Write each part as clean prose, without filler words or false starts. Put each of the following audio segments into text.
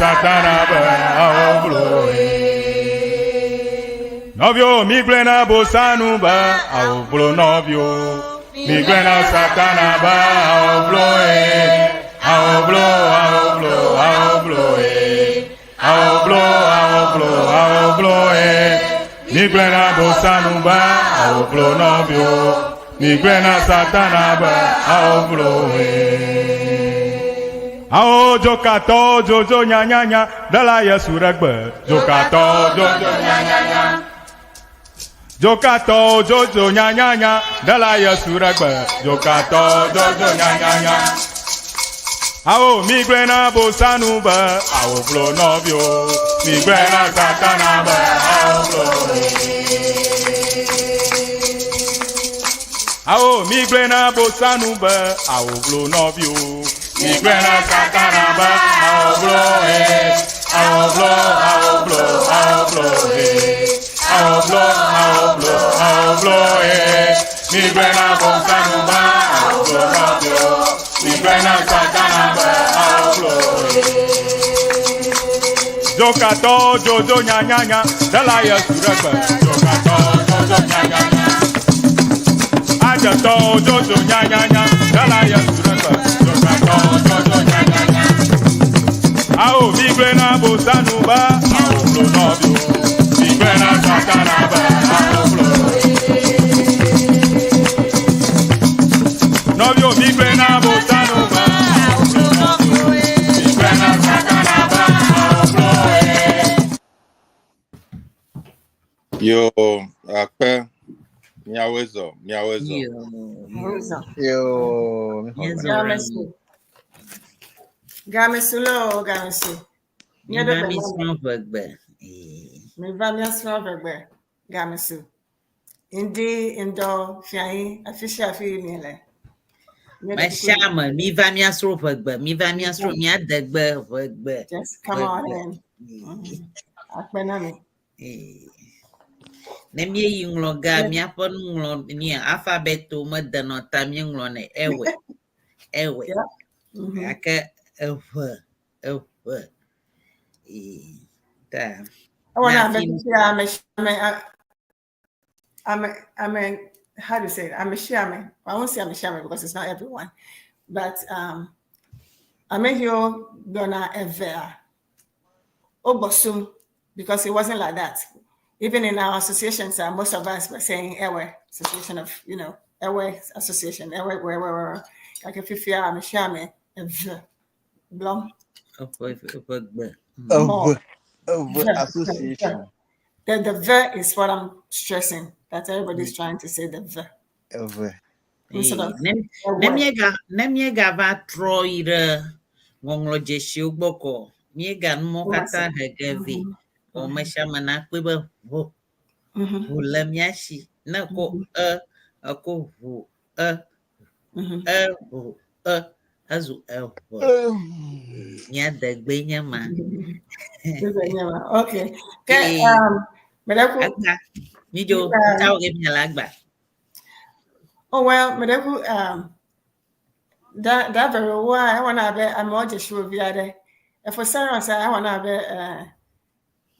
Satana be awovloe. Nɔviwo migblɔe na Bosanu be awovlo nɔviwo. Migblɔe na Satana be awovloe. Awovlo, awovlo, awovloe. Awovlo, awovlo, awovloe. Migblɔe na Bosanu be awovlo nɔviwo. Migblɔe na Satana be awovloe. Awo dzokatɔwo dzodzo nyanyanya ɖela Yesu ɖe gbe. Dzokatɔwo dzodzo nyanyanya. Dzokatɔwo dzodzo nyanyanya ɖela Yesu ɖe gbe. Dzokatɔwo dzodzo nyanyanya. Awo migblɔe na Bosanu be awo vlo nɔviwo. Migblɔe na Satana be awo vlo. Awo migblɔe na Bosanu be awo vlo nɔviwo. Migblɔe na Satana be awo vlo he. Awo vlo, awo vlo, awo vlo he. Awo vlo, awo vlo, awo vlo he. Migblɔe na Bosanu be awo vlo nɔviwo. Migblɔe na Satana be awo vlo he. Dzokatɔwo dzodzo nyanyanya ɖela Yesu ɖe gbe. Dzokatɔwo dzodzo nyanyanya. Adzetɔwo dzodzo nyanyanya ɖela Yesu ɖe gbe. Dzokatɔwo dzodzo nyanyanya. Awo migblɔe na Bosanu be awo vlo nɔviwo. Migblɔe na Satana be awo vlo. Nɔviwo migblɔe na Bosanu be awo vlo nɔviwo. Migblɔe na Satana be awo vlo. Yo, akpe, miawoe zɔ, miawoe zɔ. Yo, Rosa. Yo, mi xɔ Míezɔ gbe. ɖe Gamesu. Gamesu loo, gamesu. Mi Míaɖo va gbe mi na mi. srɔ̃ ʋegbe. Ee. Mi va míasrɔ̃ ʋegbe. Gamesu. Ŋdi, ŋdɔ, fiahi, afi sia afi miele. Míaɖo Me kuku sia na ame, mi va míasrɔ̃ ʋegbe, mi va míasrɔ̃ mía degbe ʋegbe. Just come on Ʋegbe. in. Akpe na mi. Ee. Ne míeyi ŋlɔ ga míaƒe nuŋlɔ mía alphabet-wo medenɔ ta míeŋlɔnɛ ewe ewe. Yeah. Gake eʋe eʋe. Ee. Ta Ewɔ na na abe afi fifia ame ame ame ame how do you say it? Ame sia ame. I won't say ame sia ame because it's not everyone, but ame yiwo gblɔna evea wogbɔ because it wasn't like that. Even in our associations, most of us were saying Ewe Association of, Ewe Association, Ewe, Ewe, Ewe, Ewe. Gake fifia ame sia ame eve gblɔm. Eʋe ʋegbe. More. Eʋe, Eʋe V, Association. The V is what I'm stressing. That everybody's trying to say the V. Eʋe. Instead of Ne Ewe. ne míega ne míegava trɔ yi ɖe ŋɔŋlɔdzesiwo gbɔ kɔ míega numɔwo katã he ge vɛ. Vɔ ame sia ame nakpɔe be ʋu ʋu le mía si. Ne ko e eko ʋu e e ʋu e ezu eʋe. Mía degbe nye ma. Okay. Ke Ee. Medeku. Agba. Midzo tawo ge mía le agba. Oh well, medeku da da very wa I wanna be amewo dze si wo vi aɖe. Efo Cyrus I wanna be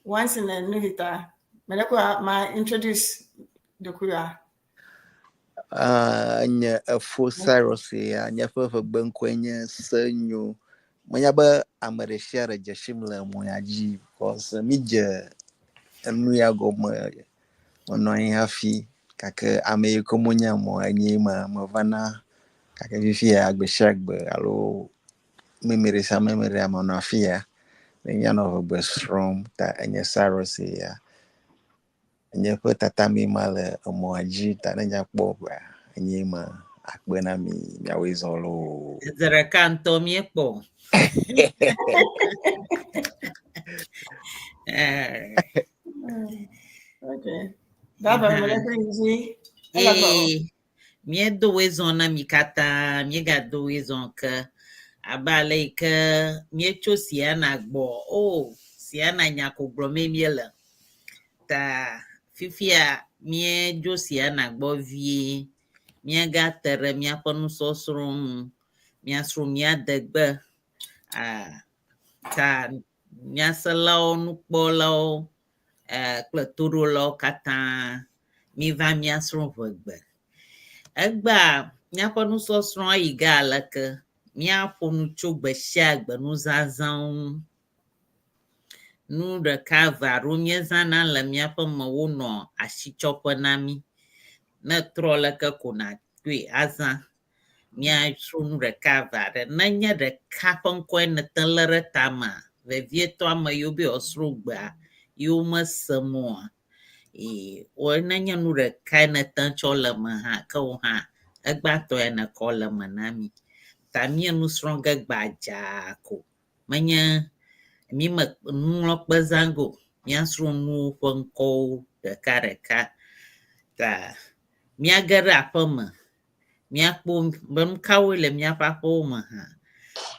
once in a new hita. Medeku ma introduce dokuya. Ah, nye efo Cyrus ya, nye ƒe ʋegbe ŋkɔe nye Senyo. Menya be ame ɖe sia ɖe dze sim le mɔ ya dzi because mi dze enu ya gɔme menɔ anyi hafi gake ame yi ke monya mɔ enye ma mevana gake fifia gbe sia gbe alo meme ɖe sia meme ɖe menɔ afi ya ne míanɔ ʋegbe srɔ̃m ta enye Cyrus ya. Nye ƒe tatame ma le emɔa dzi ta ne nyakpɔ ʋea enye ma akpe na mi miawoe zɔ loo. Zi ɖeka ŋutɔ míekpɔ. Eh, Okay. That very medeku yi Ee, míedo woe zɔ na mi katã, míegado woe zɔ ke abe ale yi ke míetso Siana gbɔ. O, Siana nya ko gblɔmee míele. Ta fifia míedzo Siana gbɔ vie. Míagate ɖe míaƒe nusɔsrɔ̃ ŋu. Míasrɔ̃ mía degbe. Ah, ta Nyaselawo, nukpɔlawo kple toɖolawo katã miva míasrɔ̃ ʋegbe. Egbea míaƒe nusɔsrɔ̃ yi ge aleke? Míaƒo nu tso gbe sia gbe nuzazãwo ŋu. Nu ɖeka eve aɖewo míezãna le míaƒe me wonɔ asitsɔƒe na mí. Ne etrɔ leke ko nàkpɔe azã. Míasrɔ̃ nu ɖeka eve aɖe. Nenye ɖeka ƒe ŋkɔe nète lé ɖe tamea, vevietɔ ame yiwo be yewoasrɔ̃ gbea ye womese me oa, ee, wɔ nenye nu ɖekae nète tsɔ le eme hã ke wò hã egbãtɔe nèkɔ le eme na mí. Ta míe nu srɔ̃ ge gbadzaa ko. Menye mí me nuŋlɔkpe zã ge o. Míasrɔ̃ nuwo ƒe ŋkɔwo ɖekaɖeka. Ta míage ɖe aƒeme míakpɔ be nu kawoe le míaƒe aƒewo me hã.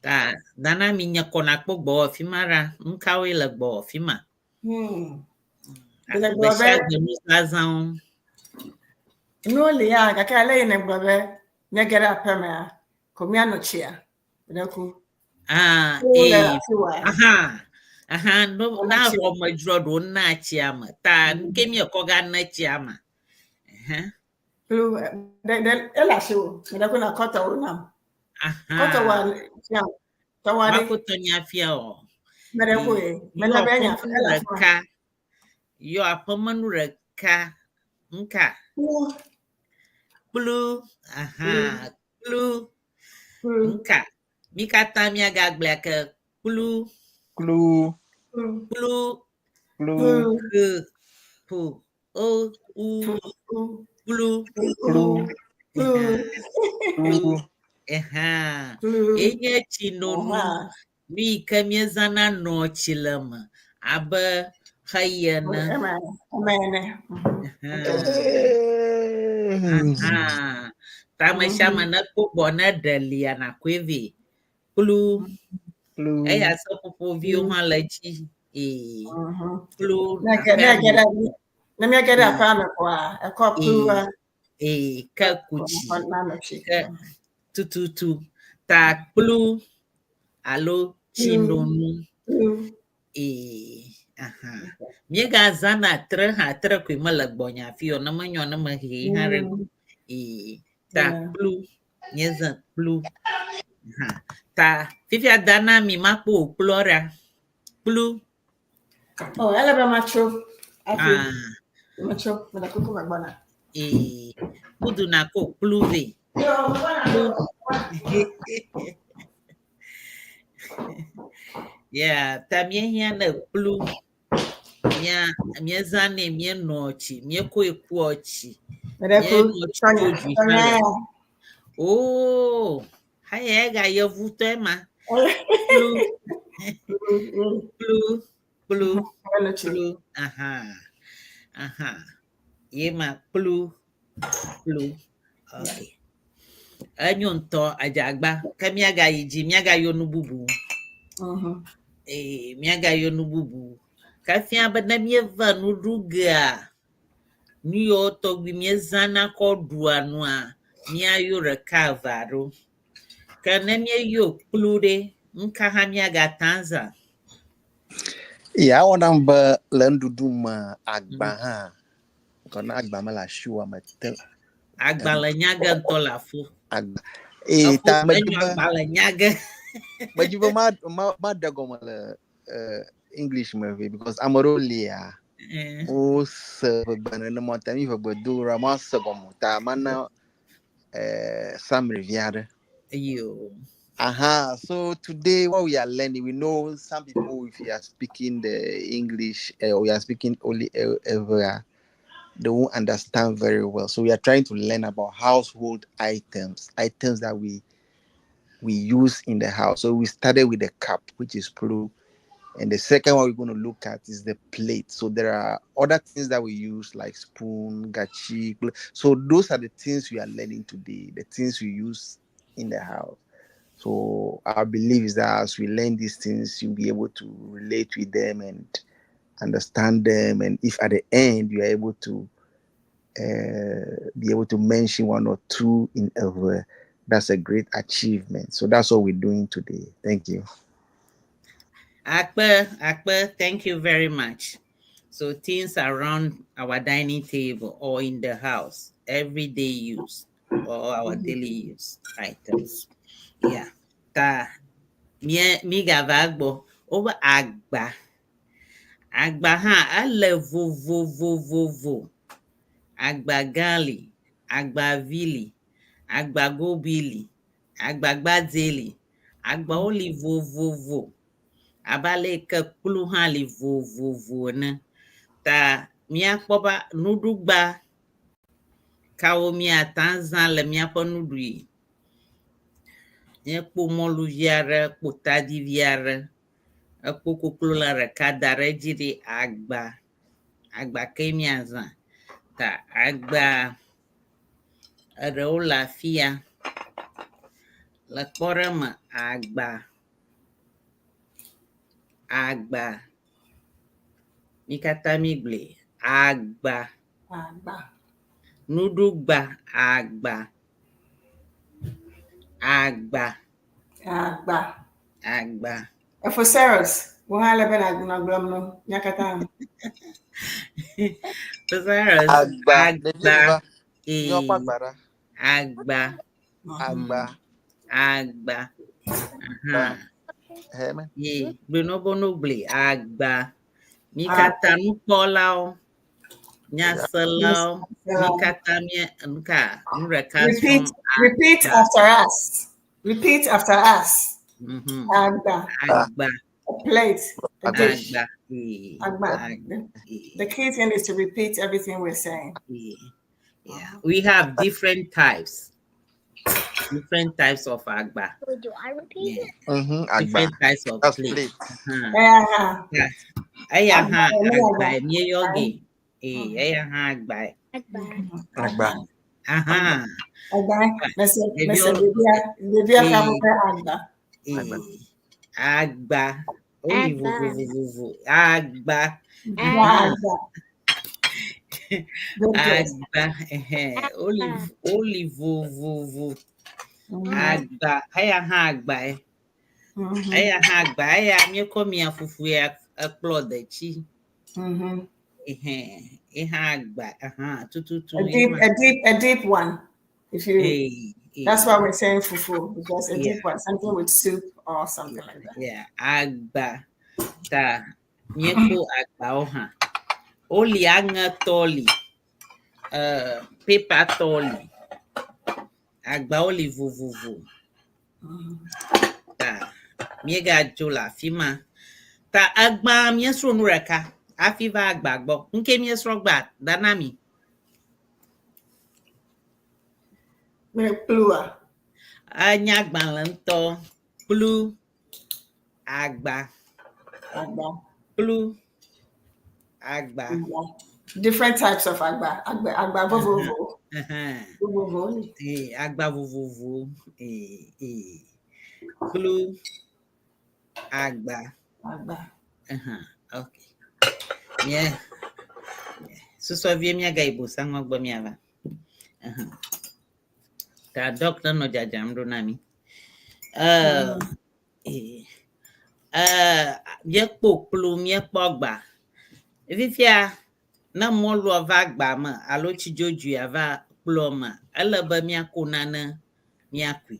Ta nana mi nye kɔ nakpɔ gbɔwɔ fi ma ɖa. Nu kawoe le gbɔwɔ fi ma? Le Gbe gblɔ be sia gbe nuzazãwo. Nuwo li ya gake ale yi nègblɔ be míage ɖe aƒemea ko míano tsia ɖe ku. Ah, Wo le ee. afi wa. Aha. Aha, no, Wona na tsi. xɔmedzroa ɖewo na tsia me. Ta nu ke míekɔ ga ne tsia me. Aha. Kplu ɖe ɖe ele asiwò. Ɖe ku na kɔtɔwo nam. Kɔtɔwoa Aha. fia tɔwoa ɖe. Makotɔ nya fia o. Meɖe ku ye. Yɔ Menya be enya aƒemenu ele afi ma. ɖeka. Yɔ aƒemenu ɖeka. Ŋka. Kplu. Kplu. Aha. Kplu. Kplu. Ŋka. Mi katã míagagblɔe ake. Kplu. Klu. Kplu. Kplu. Klu. Kplu. K. P. O. U. Kplu. Kplu. Klu. Kplu. Klu. Aha. Kplu. Enye tsinonu. Aha. Nu yi ke míezãna nɔa tsi le me abe xeyi ene. Eme eme ene. Aha. Aha. Ta ame sia ame nekpɔ gbɔ ne ɖe lia nàkɔe vɛ. Kplu. Klu. Eya seƒoƒoviwo hã le edzi. Ee. Kplu. Ne ge ne ge ɖe ne míage ɖe aƒea me koa ekɔ kplua. Ee, ke ku tsi. Nano tsi. Ke tututu. Ta kplu alo tsinonu. Kplu. Ee, aha. Míegazãna tre hã, tre koe mele gbɔnye afi o. Ne menyɔ ne mehee hã ɖe go. Ee, ta kplu. Míezã kplu. Aha. Ta fifia da na mi makpɔ wò kplua ɖa. Kplu. Oh, ele be matso. Hafi Ah, matso. Mele kuku me gbɔna. Ee. Kudu nakɔ kplu vɛ. Yo, megbɔna. Kplu. Yeah, ta míehiã ne kplu. Mía míezãnɛ míenoa tsi, míekɔe kua tsi. Mele ku. Míenoa tsi Tɔnya dzodzoe hã tɔnya le. ya. Oh, haya ega yevutɔe ma. Kplu, kplu, kplu, Mele tsi. kplu. Aha, aha. Ye ma kplu, kplu. Okay. Enyo ŋutɔ adzagba. Ke míagayi dzi, míagayɔ nu bubu. Ee, míagayɔ nu bubu. Ke fia be ne míeva nu ɖu gea, nu yiwo tɔgbi míezãna kɔ ɖua nua, míayɔ ɖeka eve aɖewo. Ke ne míeyɔ kplu ɖe, nu ka hã míagate azã? Ya awɔ nam be le nuɖuɖu me agba hã, kɔ na agba mele asiwòa mete Agba le nyage ŋutɔ le afo. Agba. Ee, Efo ta medzi enyo be agba le nyage. Medzi be ma ma maɖe gɔme le English me vɛ because ame ɖewo lia wose ʋegbe nenema ta mi ʋegbe do ɖa mase gɔme o ta mana summary vi aɖe. Yo. Aha, so today what we are learning, we know some people, if you are speaking the English, or we are speaking only Ewe, they won't understand very well. So we are trying to learn about household items, items that we use in the house. So we started with the cup, which is kplu. And the second one we're going to look at is the plate. So there are other things that we use like spoon, gatsi. So those are the things we are learning today, the things we use in the house. So our belief is that as we learn these things, you'll be able to relate with them and understand them. And if at the end you are able to be able to mention one or two in Ewe, that's a great achievement. So that's what we're doing today. Thank you. Akpe, Akpe, thank you very much. So things around our dining table or in the house, everyday use or our daily use items. Yeah. Ta mie migava gbɔ wobe agba. Agba hã ele vovovovovo. Agba gã li, agba vi li, agba gobi li, agba gbadzɛ li. Agbawo li vovovo. Abe ale yi ke kplu hã li vovovo ene. Ta míakpɔ be nuɖugba kawo míate azã le míaƒe nuɖuɣi. Míekpɔ mɔluvi aɖe, kpɔ tadivi aɖe, ekpɔ koklolã ɖeka da ɖe edzi ɖi agba. Agba kee míazã. Ta agba eɖewo le afi ya. Le kpɔɖeŋu me, agba, agba. Mí katã mígblɔe. Agba. Agba. Nuɖugba, agba. Agba. Agba. Agba. Efoseros, wo hã le be nànɔ gblɔm no mía katã. Cyrus, Agba. Ɖevi agba. va. Ee, Míaƒe agba ɖa. agba. Agba. Agba. Gba. Aha. Heme. Ye, gblɔnɔbɔnɔgblɔe, agba. Mí katã nukpɔlawo, nyaselawo, mí katã mía nuka nu ɖeka Repeat, srɔ̃m. repeat Agba. after us. Repeat after us. Agba. Agba. A plate. A Agba. dish. Agba. Ee, Agba. agba. Ee, The key thing is to repeat everything we're saying. ee. Yeah, we have different types. Different types of agba. Wait, do I repeat Yeah. it? Agba. Different types of That's plate. plate. Yeah. Yeah. Eya hã Agba, agba agba. míeyɔ ge. Ee, eya hã agba. Agba. Agba. Aha. Agba. Mese, mese, Ɖeviwo ɖevia, ɖevia Ee. ka ƒe agba. Ee. Agba. Agba. Woli Agba. vovovovo. Agba. Agba. Good, good. Agba. Ɛhɛ. Woli woli vovovo. Agba. Eya hã agbae. Eya hã agba. Eya míekɔ mia fufu ya ekplɔ detsi. Ɛhɛ. Ehã agba. Aha. Tututu A ye deep, ma. a deep one. If you, Ee. that's Ee. why we're saying fufu because a Yeah. deep one, something with soup or something like that. Yeah. Agba. Ta míekpɔ agbawo hã. Woli aŋetɔ li. Paper tɔ li. Agbawo li vovovo. Ta míegadzo le afi ma. Ta egbã míesrɔ̃ nu ɖeka hafi va agba gbɔ. Ŋke míesrɔ̃ gbã da na mi. Me kplua. Enye agbalẽ ŋutɔ. Kplu, agba, Agba. kplu, agba. Agba. Different types of agba. Agba, agba vovovo. Vovovo. Ee, agba vovovo. Ee, ee. Kplu, agba. Agba. Aha, okay. Mía susɔ vie míagayi bosaŋua gbɔ míava. Aha. Ta doctor nɔ dzadzram ɖo na mí. Ee, míekpɔ kplu, míekpɔ agba. Fifia ne mɔlua va agba me alo tsi dzodzoea va kplua me, ele be míako nane míakui.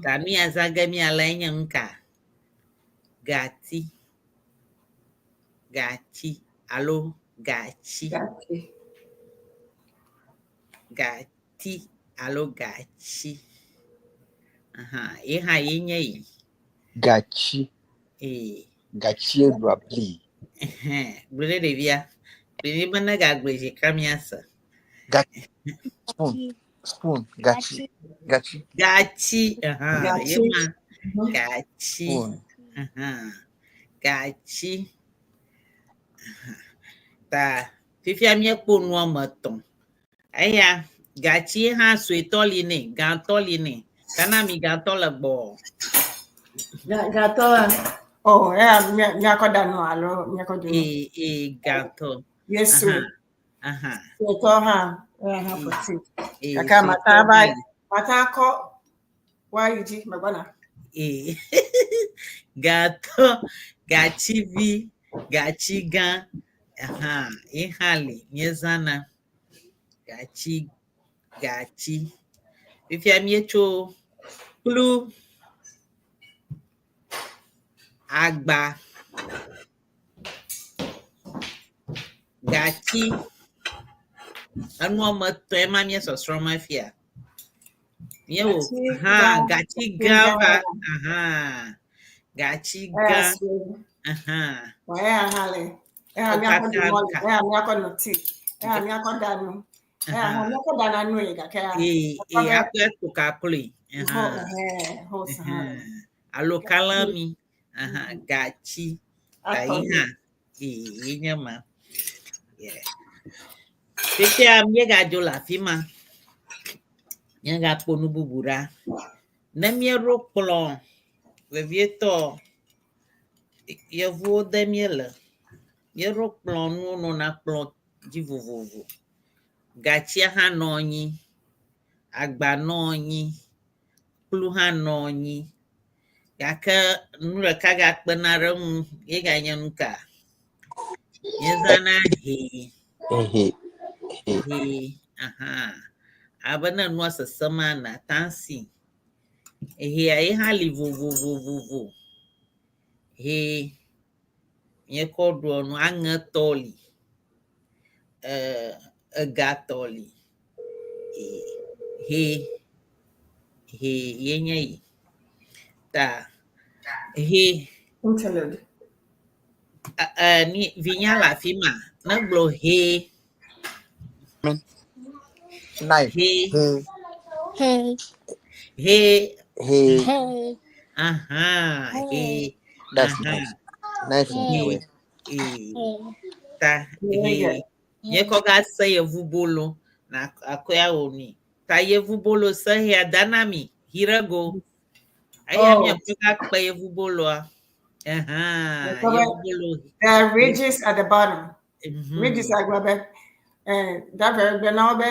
Ta nu ya zã ge míale enye nu ka? Gati. Gati alo gatsi. Gati. Gati alo gatsi. Aha, ye hã ye nye yi. Gatsi. Ee. Gatsie ɖua bli. Ɛhɛn, gblɔe ɖe ɖevia. Ɖevi be ne gagblɔe zi ɖeka míase. Spoon. Spoon. Gatsi. Gatsi. Gatsi. Aha, Gatsi. ye ma. Gatsi. Spoon. Aha. Gatsi. Aha. Ta fifia míekpɔ nu woame etɔ̃. Eya gatsi hã suetɔ li nɛ, gãtɔ li nɛ. Kana mi gãtɔ le gbɔ. Gatɔ. Oh, yeah, míakɔ da nu alo míakɔ do nu. Ee, ee, gãtɔ. Yesu. Aha. Aha. Suetɔ hã. Yeah, hã for tea. Ee, Kaka suetɔ mata va hã li. mata kɔ wa yi dzi megbɔna. Ee. Gatɔ, gatsivi, gatsigã, aha, ye hã li míezãna. Gatsi, gatsi. Fifia míetso kplu, agba, gatsi. Enu woame etɔ̃e ma míesɔsrɔ̃m fia. Míewɔ Gatsi hã gã, gatsi gatsi gã gã. Va aha gatsi Eya gã sue. Aha. Eya hã le. Eya Wo míakɔ katã ɖu mɔlu. ka. Eya míakɔ no tea. Eya míakɔ ɖa nu. Eya hã Aha. míakɔ ɖana nue gake Ee akɔ ee be akɔe to kakloe. ho Aha. ɛhɛ hose hã. Alo Gatsi. kalãmi. Aha gatsi. Ta Atɔ yi nu. Hã ee ye nye ma. Yeah. Fifia míegadzo le afi ma. Míagakpɔ nu bubu ɖa. Ne míeɖo kplɔ vevietɔ yevuwo de míele. Míeɖo kplɔ nuwo nɔna kplɔ dzi vovovo. Gatsia hã nɔ anyi, agba nɔ anyi, kplu hã nɔ anyi. Gake nu ɖeka gakpena ɖe eŋu ye ganye nu ka? Míezãna hɛ. Ehe. He. Hɛ. Aha. Abe ne nua sesẽma nàte ŋu asi. Hɛa ye hã li vovovovovo. Hɛ míekɔ ɖua nu aŋetɔ li, egatɔ li. Hɛ hɛ ye nye yi. Ta hɛ Interlude. Ni vinya le afi ma ne gblɔ hɛ. Knife. Hɛ. He. Hey. Hɛ. He. Hey. Aha hɛ. Hey. That's Aha. knife. Knife in Hɛ. the way. Ee. Hey. Ta Very hɛ. good. Míekɔ ga se yevubolo na akɔe awɔ nui. Ta yevubolo se hea dana mi hirego. Eya Oh. míekɔ ga kpe yevuboloa. Aha yevubolo. There are ridges at the bottom. Ridges agbabe. That very good. Now, be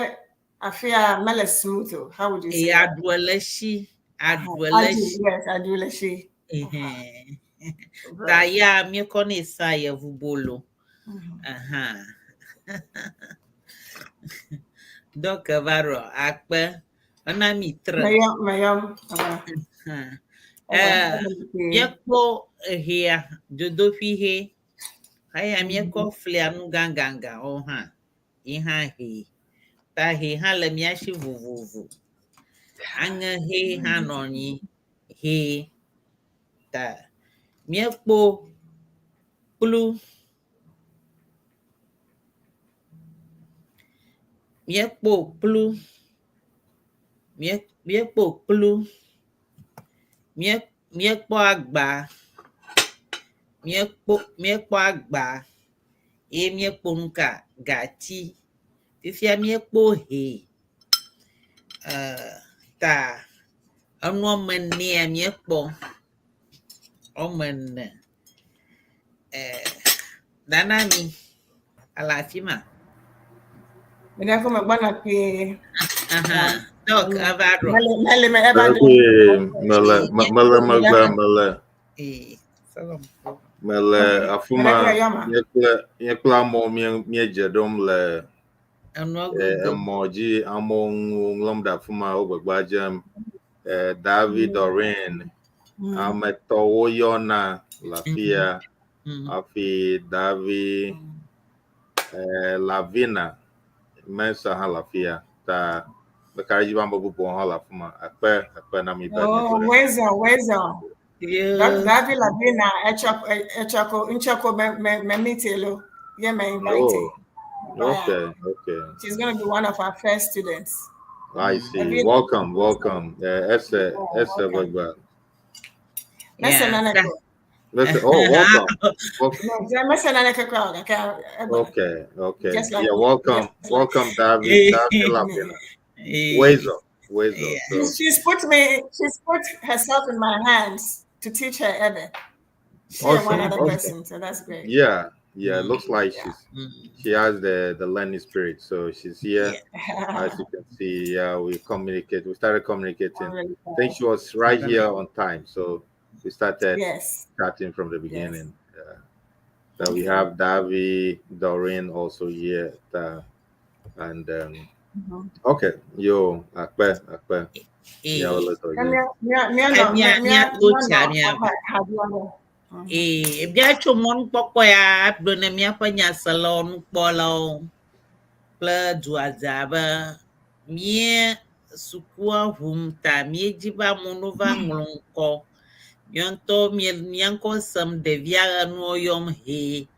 afia mele smooth. Oh. How would you say Ee that? Aɖu le si. Aɖu le Adu, si. yes, adu le shi. Ehɛn. Ta Right. ya míekɔ nɛ sa yevubolo. Aha. Donc va ɖo akpe ena mi tre. Mayom, mayom. Aba, Hã. aba. Míekpɔ ehea dzodoƒi he. Eya míekɔ flia nu gãgãgãwo hã. Yi hã he. Ta he hã le mía si vovovo. Aŋe he hã nɔ anyi. He. Ta míekpɔ kplu. Míekpɔ kplu. Míekpɔ kplu. Míekpɔ agba. Míekpɔ agba ye míekpɔ nu ka gatsi. Fifia míekpɔ hɛ. Ta enu woame enea míekpɔ. Woame ene. Danami ele afi ma. Mene ko me gbana kpie. Aha. Donc eva ɖo. Mele, mele me eva do. Okay, mele mele megbe mele Ee, salam. Mele afi ma. Mele yɔma. Nye kple amewo míedze ɖom le Enua godo. Emɔ dzi amewo ŋu ŋlɔm ɖe afi ma wo gbegba dzem. David Doreen ame tɔwo yɔna le afi ya hafi David Lavina Mensa hã le afi ya ta meka ɖe edzi be ame bubuwo hã le afi ma. Akpe akpe na mi be Oh, miedo ɖe. Wezo, Wezo. Yo. David Lavina, echoko, echoko, nchoko me me me meet elo. Yeah, me invite. Oh, okay. She's gonna be one of our first students. I see. Lavina. Welcome, welcome. Ese Oh, Ese welcome. Gbegba. Mese Yeah. naneko. Listen, oh, welcome. Welcome. No, mese naneko crowd. Okay. Okay. Just like Yeah, welcome, just like welcome, David, David Lavina. Wezo, Wezo. Yeah. So, She's put herself in my hands to teach her Ewe. She and one Awesome, other awesome. person, so that's great. Yeah. It looks like she has the learning spirit. So she's here, as you can see. Yeah, we communicate. We started communicating. I'm really I think she was right here on time. So We started Yes. starting from the beginning. Yeah. So we have Davi, Doreen also here. And okay, yo, akpe, akpe. Ee. Yeah, well, let's Mia go. mia mia no Mia- mia mia mia to no tsa mia. ha Ee, míatso mɔnukpɔkpɔ ya agblɔ ne míaƒe nyaselawo, nukpɔlawo kple duadza be mía sukua ʋum ta míedzi be amewo nova ŋlɔ ŋkɔ. Míawo ŋutɔ mía mía ŋkɔ sem ɖevia le nuwo yɔm hee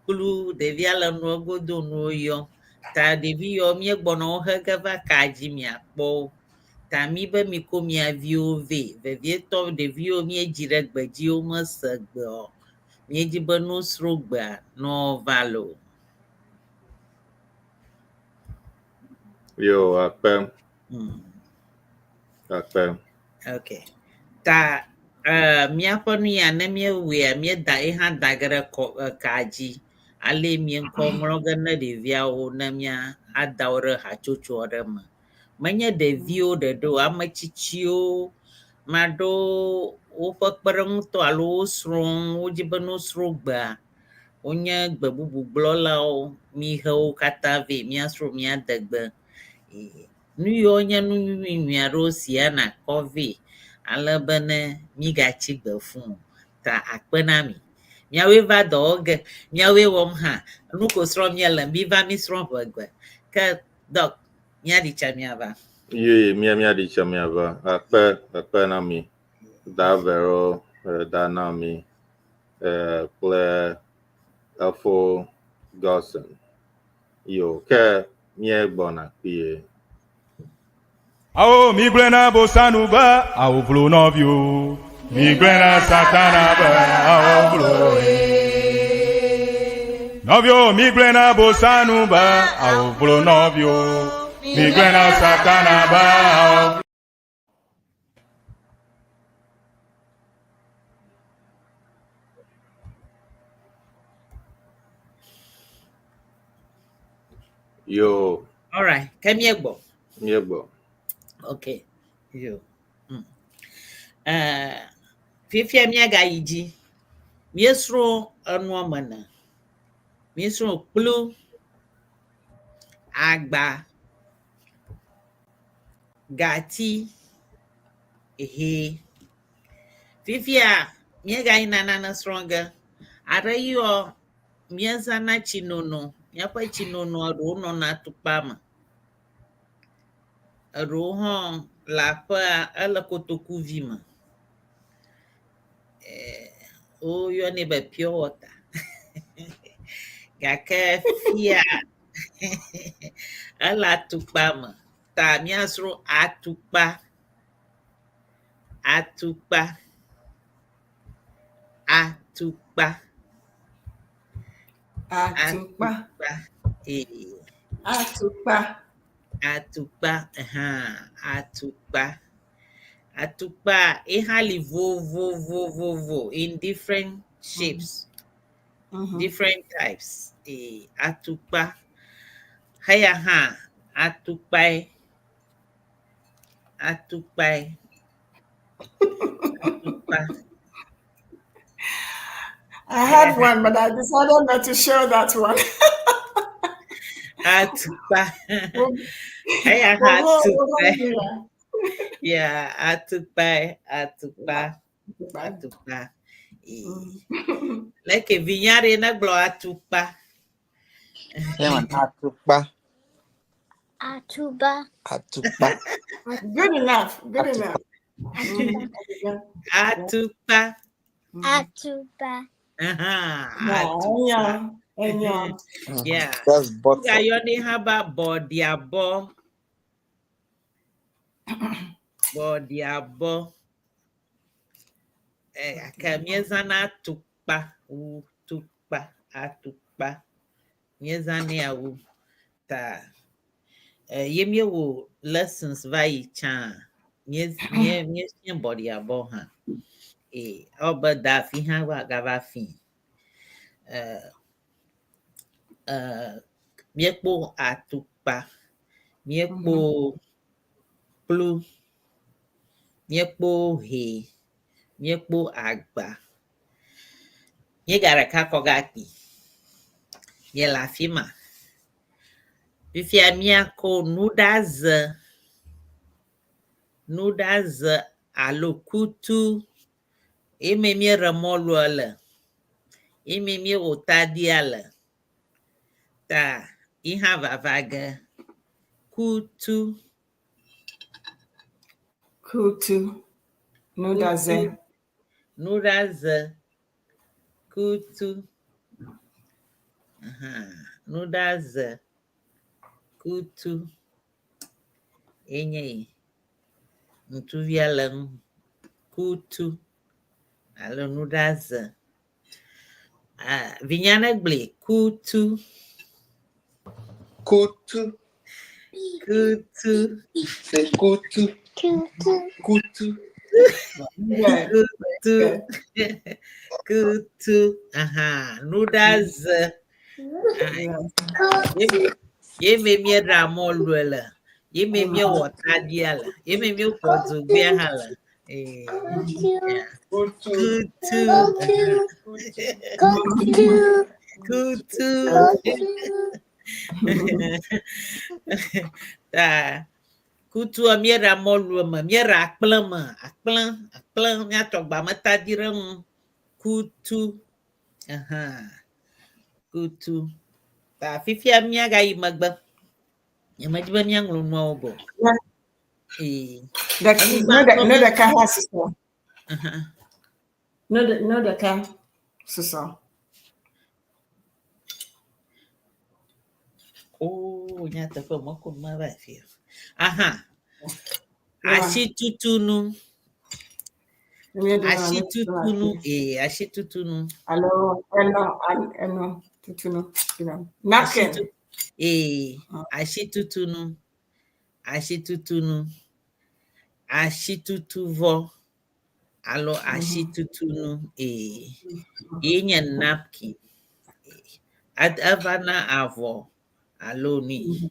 kplu ɖevia le nua godo nuwo yɔm. Ta ɖevi yawo míegbɔna wo he ge va ka dzi miakpɔ wo. Ta mi be mikɔ mia viwo vɛ. Vevietɔ ɖeviwo míedzi ɖe gbedzi womese gbe o. Míedzi be ne wosrɔ̃ gbea ne woava loo. Yo, akpe, Akpe. Okay. Ta míaƒe nu ya ne míewɔea míeda ye hã da ge ɖe kɔ ka dzi. Ale míeŋkɔ ŋlɔ ge ne ɖeviawo ne mía ada wo ɖe hatsotso aɖe me. Menye ɖeviwo ɖeɖe o, ame tsitsiwo, ame aɖewo woƒe kpeɖeŋutɔ alo wo srɔ̃wo wodzi be ne wosrɔ̃ gbea, wonye gbe bubu gblɔlawo. Mihe wo katã vɛ míasrɔ̃ mía degbe. Nu yiwo nye nu nyui nyui aɖewo sia nakɔ vɛ ale be ne mígatsi gbe fũu o. Ta akpe na mi. Míawoe va dɔ wɔ ge, míawoe wɔm hã. Nu ko srɔ̃m míele, miva mísrɔ̃ ʋegbe. Ke Doc, míaɖi tsa míava. Ye, mia mia di tsa miava. Akpe, akpe na mi. Da Vero, da na mi. Kple Efo Godson. Yo, ke míegbɔna kpuie. Awo mi gblẽ na bosanu be awo vlo nɔviwo. Mi gblẽ na satana be awo vlo ye. Nɔviwo mi gblẽ na bosanu be awo vlo nɔviwo. Mi gblẽ na satana be awo. Yo, All right, ke míegbɔ. míegbɔ. Okay. Yo. Fifia míagayi dzi. Míesrɔ̃ enua me ne. Míesrɔ̃ kplu, agba, gati, hɛ. Fifia míegayina nane srɔ̃ ge. Aɖe yɔ míezãna tsinono. Míaƒe tsinonoa ɖewo nɔna atukpa me. Eɖewo hã le aƒea ele kotokuvi me. Woyɔnɛ be pure water. Gake fia ele atukpa me. Ta míasrɔ̃ atukpa, atukpa, atukpa, Atukpa. atukpa. Ee. Atukpa. Atukpa, hã, atukpa. Atukpa, e hã li vovovovovo in different shapes, different types. Atukpa. Heya hã, atukpae. Atukpae. Atukpa. I had one, but I decided not to show that one. Atukpa. Heya hã, atukpae. Yeah, atukpae, atukpa, atukpa. Leke vinya ɖe ne gblɔ atukpa. Yeah, man. Atukpa. Atuba. Atukpa. Good enough. Good enough. Atukpa. Atuba. Atukpa. Yeah, yeah. Yeah. That's butter. Wogayɔnɛ hã be bɔɖiabɔ. Bɔɖiabɔ. Gake míezãna atukpa wu tukpa atukpa. Míezãnɛ wu ta ye míewɔ lessons va yi tsã mía míefia bɔɖiabɔ hã. Ewɔ be da afi hã gava fi. Míekpɔ atukpa, míekpɔ kplu, míekpɔ hɛ, Míekpɔ agba. Míega ɖeka kɔ gakpi. Míele afi ma. Fifia míakɔ nuɖaze, nuɖaze alo kutu eme míeɖe mɔlua le, eme míewɔ tadia le. Ta yi hã vava ge. Kutu. Kutu. Nuɖaze. Nuɖaze. Kutu. Aha. Nuɖaze. Kutu. Enye yi. Ŋutsuvia le nu. Kutu alo nuɖaze. Ah, vinya ne gblɔe. Kutu. Kutu. Kutu. Say kutu. Kutu. Kutu. Yeah. Kutu. Kutu. Aha. Nuɖaze. Ah, Yeah. ye ye me míeɖa mɔlue le. Ye me míewɔ tadia le. Ye me míeƒo dzogbea hã le. Eh, yeah. Kutu. Kutu. Kutu. Kutu. Kutu. Ta kutua míeɖa mɔlu me, míeɖa akplẽ me, akplẽ, akplẽ míatsɔ gbametadi ɖe ŋu. Kutu. Aha. Kutu. Ta fifia míagayi megbe. Nyemedi be míaŋlɔ nuawo go. Ee. Nu ɖeka hã susɔ. Aha. Nu ɖeka susɔ. Oo, nyateƒe mekɔ nu ma va afi. Aha. Asitutunu. Asitutunu. Ee, asitutunu. Alo eno eno tutunu. Napkin. Ee, asitutunu. Asitutunu. Asitutuvɔ alo asitutunu. Ee. Ye nye napkin. Eva na avɔ alo nui.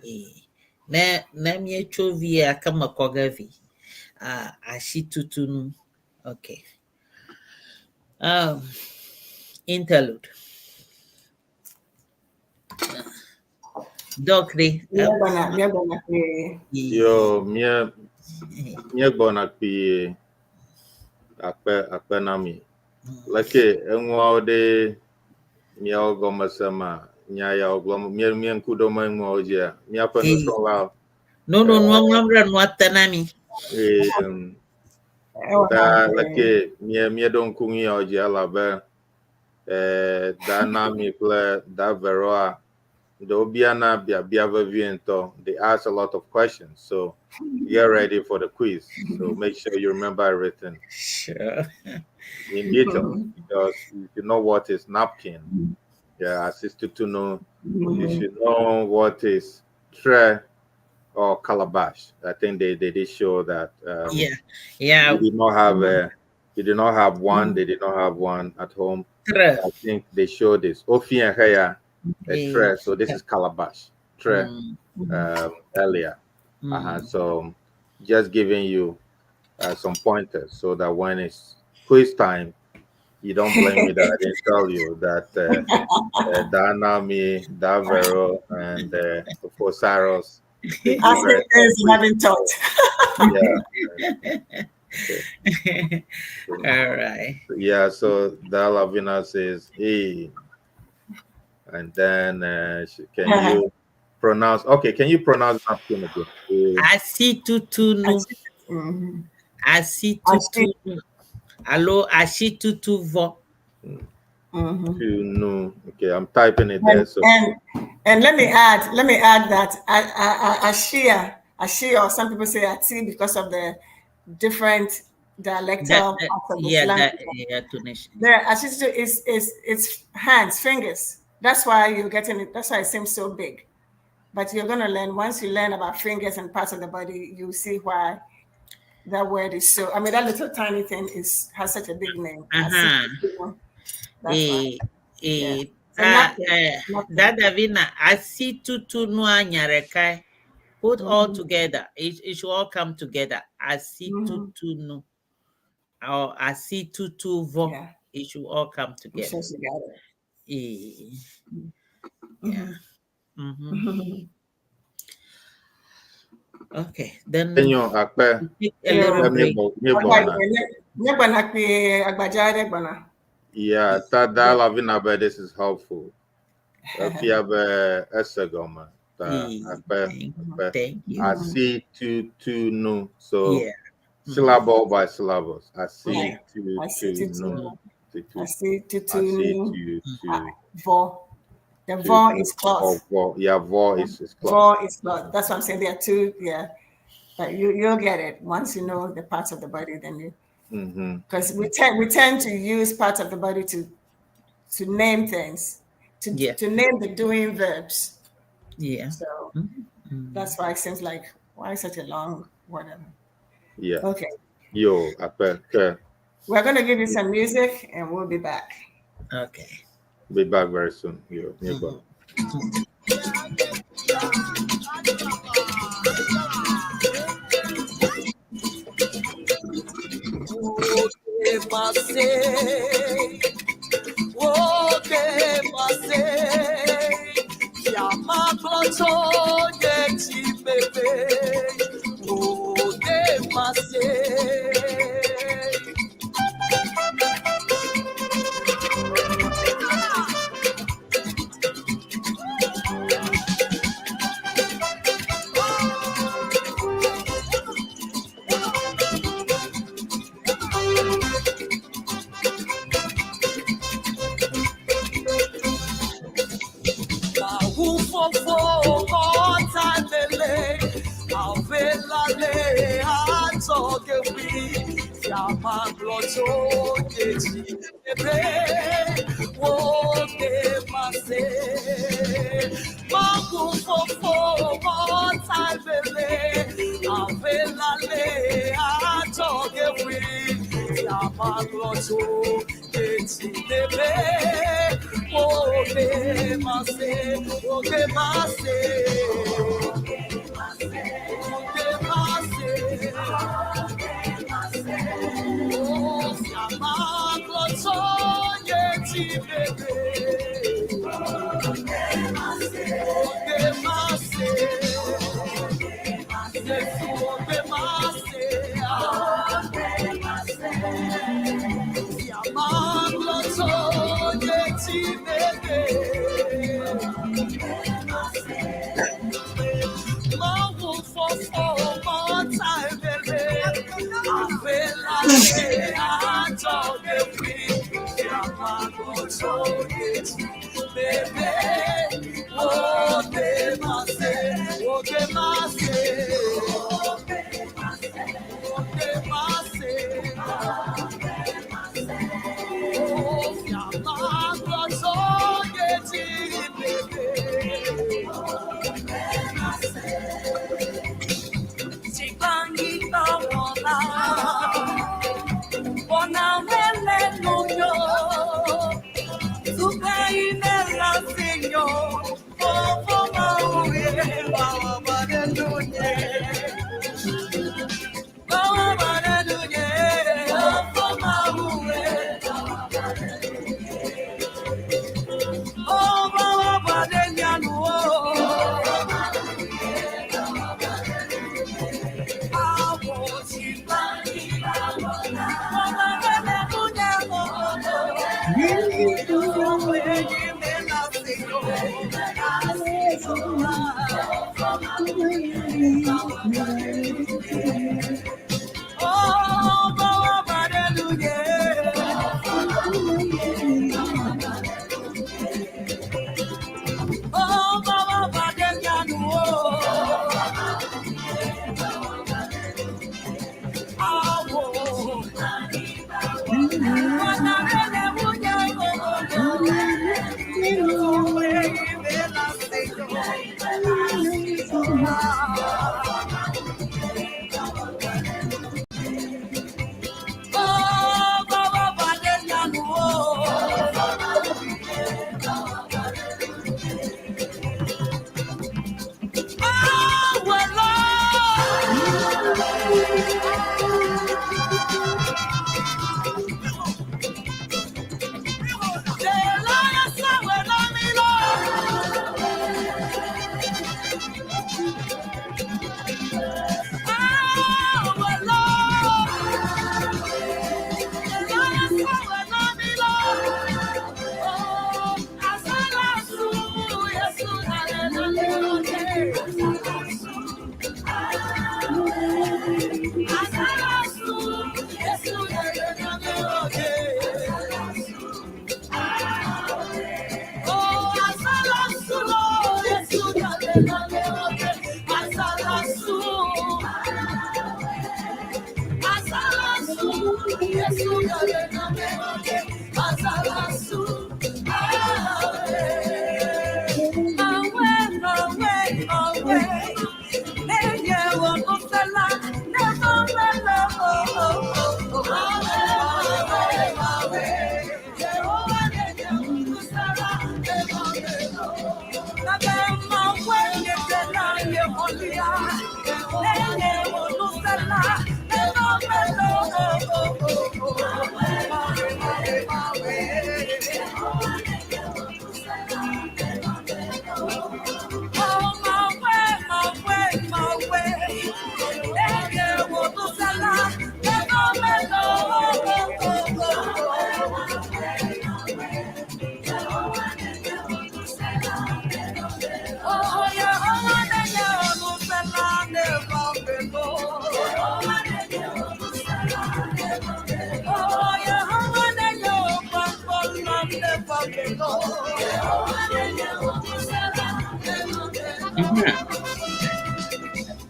Ee. Ne míetso via ke me kɔ ge vi. Ah, asitutunu. Okay. Interlude. Doc ɖe. Míagbɔna kpuie. Yo, míegbɔna kpuie. Akpe akpe na mi. Leke enuawo ɖe miawo gɔmesema nya yawo gblɔm mía mía ŋku ɖom enuawo dzia míaƒe nusrɔ̃lawo. No no nua ŋlɔm ɖe nua te na mi. Ee, ta leke mía míeɖo ŋku nu yawo dzi elabe da na mi kple da Veroa ɖewo biana biabia vevie ŋutɔ. They ask a lot of questions, so get ready for the quiz. So make sure you remember everything. Sure. In detail, because you should know what is napkin. Yeah, asitutunu. You should know what is tray or calabash. I think they did show that. Yeah. You did not have a, you did not have one. They did not have one at home. Tray. I think they showed this. Ofi and Heya, a tray. So this is calabash tray earlier. So just giving you some pointers so that when it's quiz time, you don't blame me that I didn't tell you that Danami, Davero, and Fosaros. Asking things you haven't taught. Yeah. Okay. All right. Yeah, so Dalavina says, hey. And then can you pronounce, okay, can you pronounce napkin again? Asitutunu. Asitutunu. Alo asitutuvɔ. Tunu. Okay, I'm typing it there. So and let me add that Ashia, or some people say Ati because of the different dialectal parts of the language. There, Ashitutu is it's hands, fingers. That's why you're getting it. That's why it seems so big. But you're gonna learn, once you learn about fingers and parts of the body, you see why that word is so. I mean, that little tiny thing has such a big name. That's why. Yeah. That asitutunu nyarekai. Put all together. It should all come together. Asitutunu. Or asi tutu vo. Yeah. It should all come I'm together. sure she got it. Yeah. Okay. Then Enyo akpe. we take a little Ke break. míegbɔ míegbɔna. Míegbɔna kpuie, agbadza aɖe gbɔna. Yeah, ta lavina be this is helpful. Efia be ese gɔme. Ta akpe Thank, akpe. thank you. Asi tu tu nu. So Yeah. syllable by syllables. Asi Right. tu Asi tu tutu nu. nu. Tu tu. Asi tutu Asi nu. tu tu. Vo. The tu, vo tu. is Oh, cloth. vo. Yeah, vo is cloth. Vo is cloth. That's what I'm saying. There are two. Yeah. But you'll get it once you know the parts of the body. Then you because we tend to use parts of the body to name things, to Yeah. to name the doing verbs. Yeah. So that's why it seems like why such a long whatever. Yeah. Okay. Yo, akpe. Ke. We're gonna give you some music and we'll be back. Okay. Be back very soon. Yo, míegbɔ.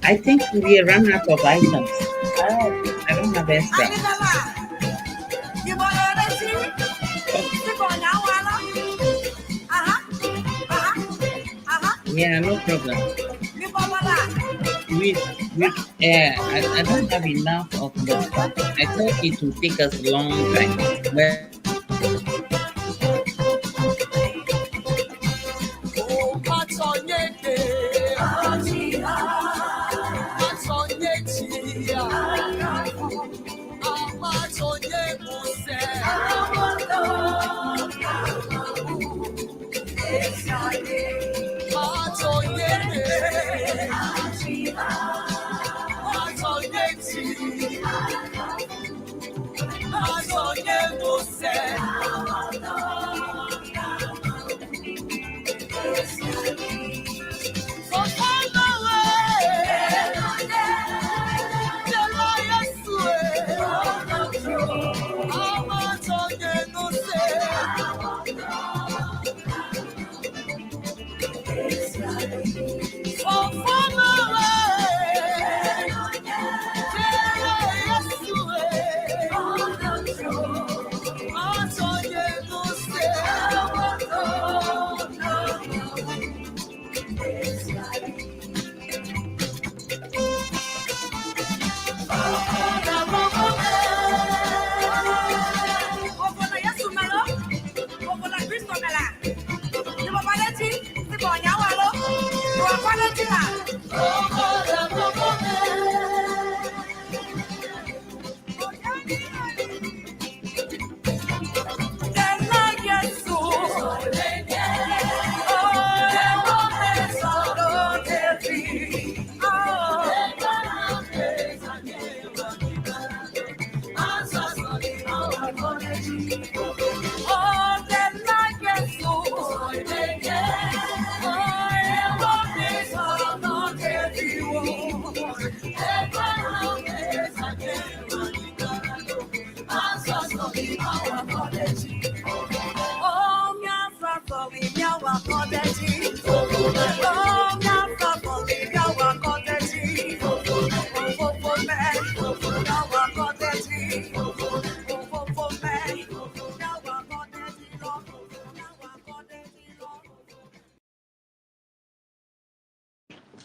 I think we run out of items. I don't have extra. Yeah, no problem. We yeah, I don't have enough of the stuff. I thought it would take us a long time. But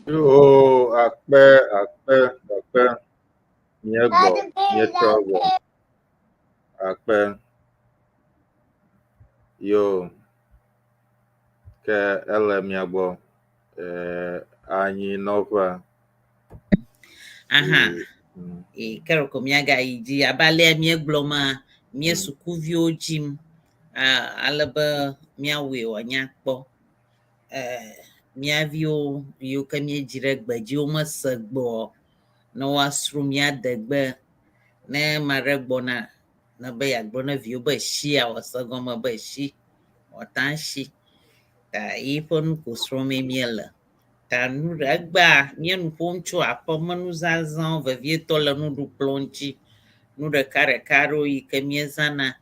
Yo, akpe, akpe, akpe. Míegbɔ, míetrɔ gbɔ. Akpe. Yo, ke ele mia gbɔ. Anyinɔƒea. Aha. Ke ɖeko míagayi dzi abe alea míegblɔ ma, mía sukuviwo dzim ale be míawɔe wòanya kpɔ. Mía viwo yiwo ke míedzi ɖe gbe dzi womese gbe o, ne woasrɔ̃ mía degbe. Ne ame aɖe gbɔna ne be yeagblɔ ne viwo be shia, wòase gɔme be shi, wòata shi. Ta yiƒe nu ko srɔ̃mee míele. Ta nu ɖe egbea míenu ƒom tso aƒemenuzazãwo vevietɔ le nuɖukplɔ ŋuti. Nu ɖeka ɖeka aɖewo yi ke míezãna.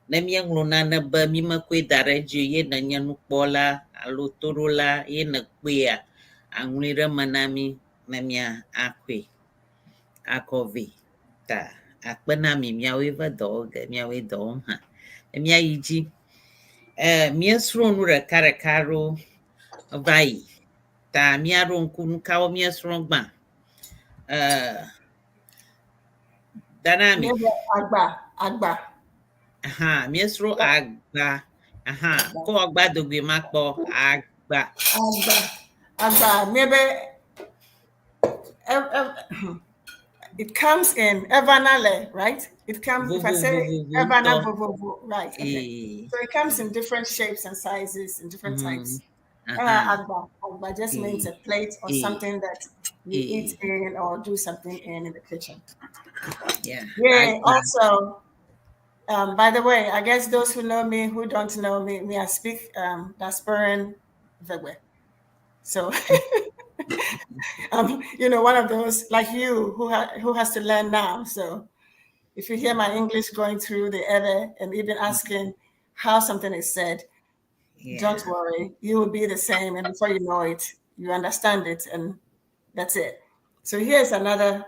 Ne míeŋlɔ nane be mímekɔe da ɖe edzi o ye nènye nukpɔla alo toɖola ye nèkpɔea, aŋlɔe ɖe eme na mí ne mía akɔe akɔ vɛ. Ta akpe na mi míawoe va dɔ wɔ ge, míawoe dɔ wɔm hã. Ne míayi dzi. Míesrɔ̃ nu ɖeka ɖeka aɖewo va yi. Ta míaɖo ŋku nu kawo míesrɔ̃ gbã. Danami. Agba, agba. Aha, míesrɔ̃ agba. Aha, kɔ agba dogoe makpɔ. Agba. Agba. Agba. Maybe it comes in Evanale, right? It comes, if I say Evana, right? Okay. So it comes in different shapes and sizes and different types. Agba. Agba just means a plate or something that you eat in or do something in the kitchen. Yeah. Yeah. Also, by the way, I guess those who know me, who don't know me, I speak Diasporan Vegwe. So, you know, one of those like you who has to learn now. So, if you hear my English going through the Ewe and even asking how something is said, Yeah. Don't worry, you will be the same, and before you know it, you understand it, and that's it. So here's another.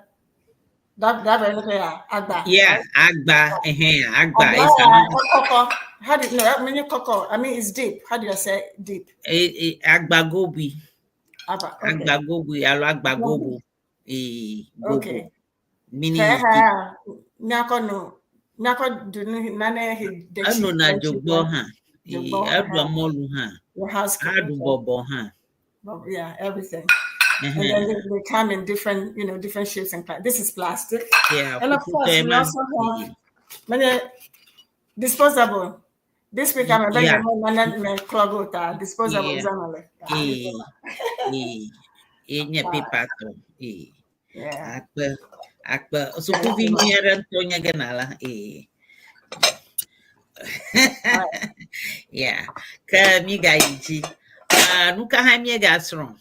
That very look at Agba. Yeah, agba, agba Agba, is another koko. How do you no? I mean, koko. I mean, it's deep. How do you say deep? Agbagobi. Agba. Okay. Agbagobi, alo agbagobo. Gobo. Okay. Meaning is deep. Nyako no. Nyako do nane he. Eno na jogbo ha. Jogbo, Edu amolu ha. Your house. Adu bobo ha. Yeah, everything. And then they come in different, you know, different shapes and this is plastic. Yeah. And of course, we also have many disposable. This week I'm a very clog disposable. Yeah. Paper to. Yeah. Akpe. So kuvi nyere ntonya genala. Yeah. Ka mi ga iji. Nuka ha mi ga sron.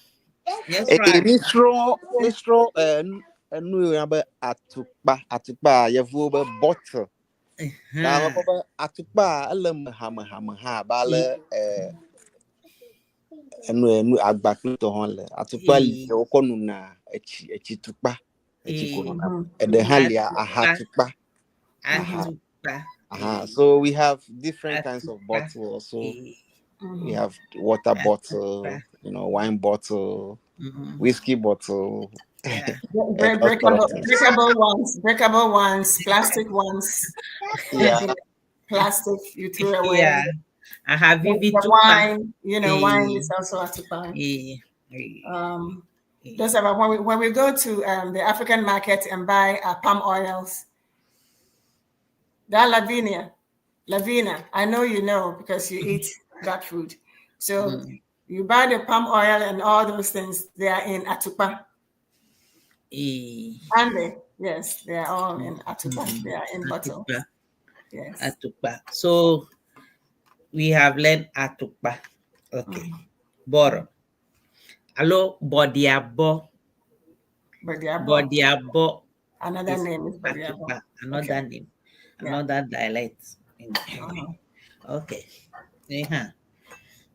Yes, right. Mistro, enu ya be atukpa yevuwo be bottle. Na be atukpa ele me hame ha ba le enu agba kple tɔ hã le atukpa li wokɔ nuna etsi tukpa etsi ko nuna. Eɖe hã lia aha tukpa. Atukpa. So we have different kinds of bottle also. We have water bottle, you know, wine bottle, whiskey bottle. Yeah. Breakable ones, plastic ones. Yeah. Plastic you threw away. Yeah. I have the wine, you know, wine is also atupa. Yeah. Those are when we go to the African market and buy palm oils. That Lavina, I know you know because you eat that food. So you buy the palm oil and all those things, they are in atupa. And they, yes, they are all in atupa. They are in bottle. Yes. Atupa. So we have learned atupa. Okay. Boro. Hello, bodiabo. Bodiabo. Another name is bodiabo. Another name. Another dialect. Okay. Yeah.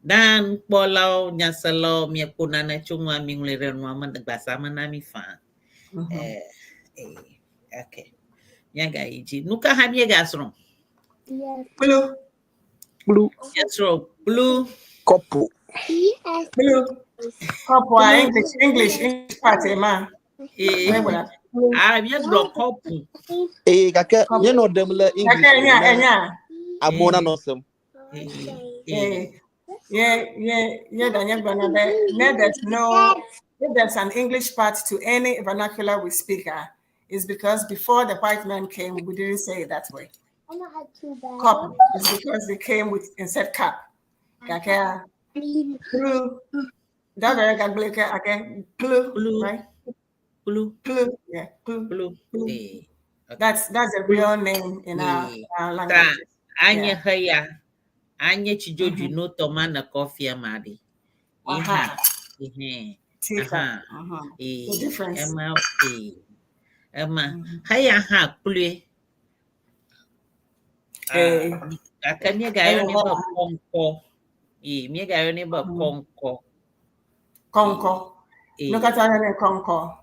Dan kpɔlawo nyaselawo miekpo nane tso nua mi ŋlɔe ɖe nua me gbasa me na mi faa. Okay. Miagayi dzi. Nu ka hã míegasrɔ̃? Kplu. Kplu. Míesrɔ̃ kplu. Kɔpo. Kplu. Kɔpo English part ema. Míegblɔ kɔpu. Gake míenɔ ɖem le English. Gake enya. Amewo nanɔ sem. Yeah, if there's an English part to any vernacular we speak, is because before the white man came, we didn't say it that way. Cup is because they came with and said cup. Blue, blue, right? Blue, blue, yeah, blue, blue. Blue. That's a real name in our language. Yeah. Anye chijoju no toma na coffee amadi. Aha. The difference. Emma Emma. Haya ha plue. Aka mi ga yo ne ba konko. E mi ga yo ne ba konko. Konko. No kata ne konko.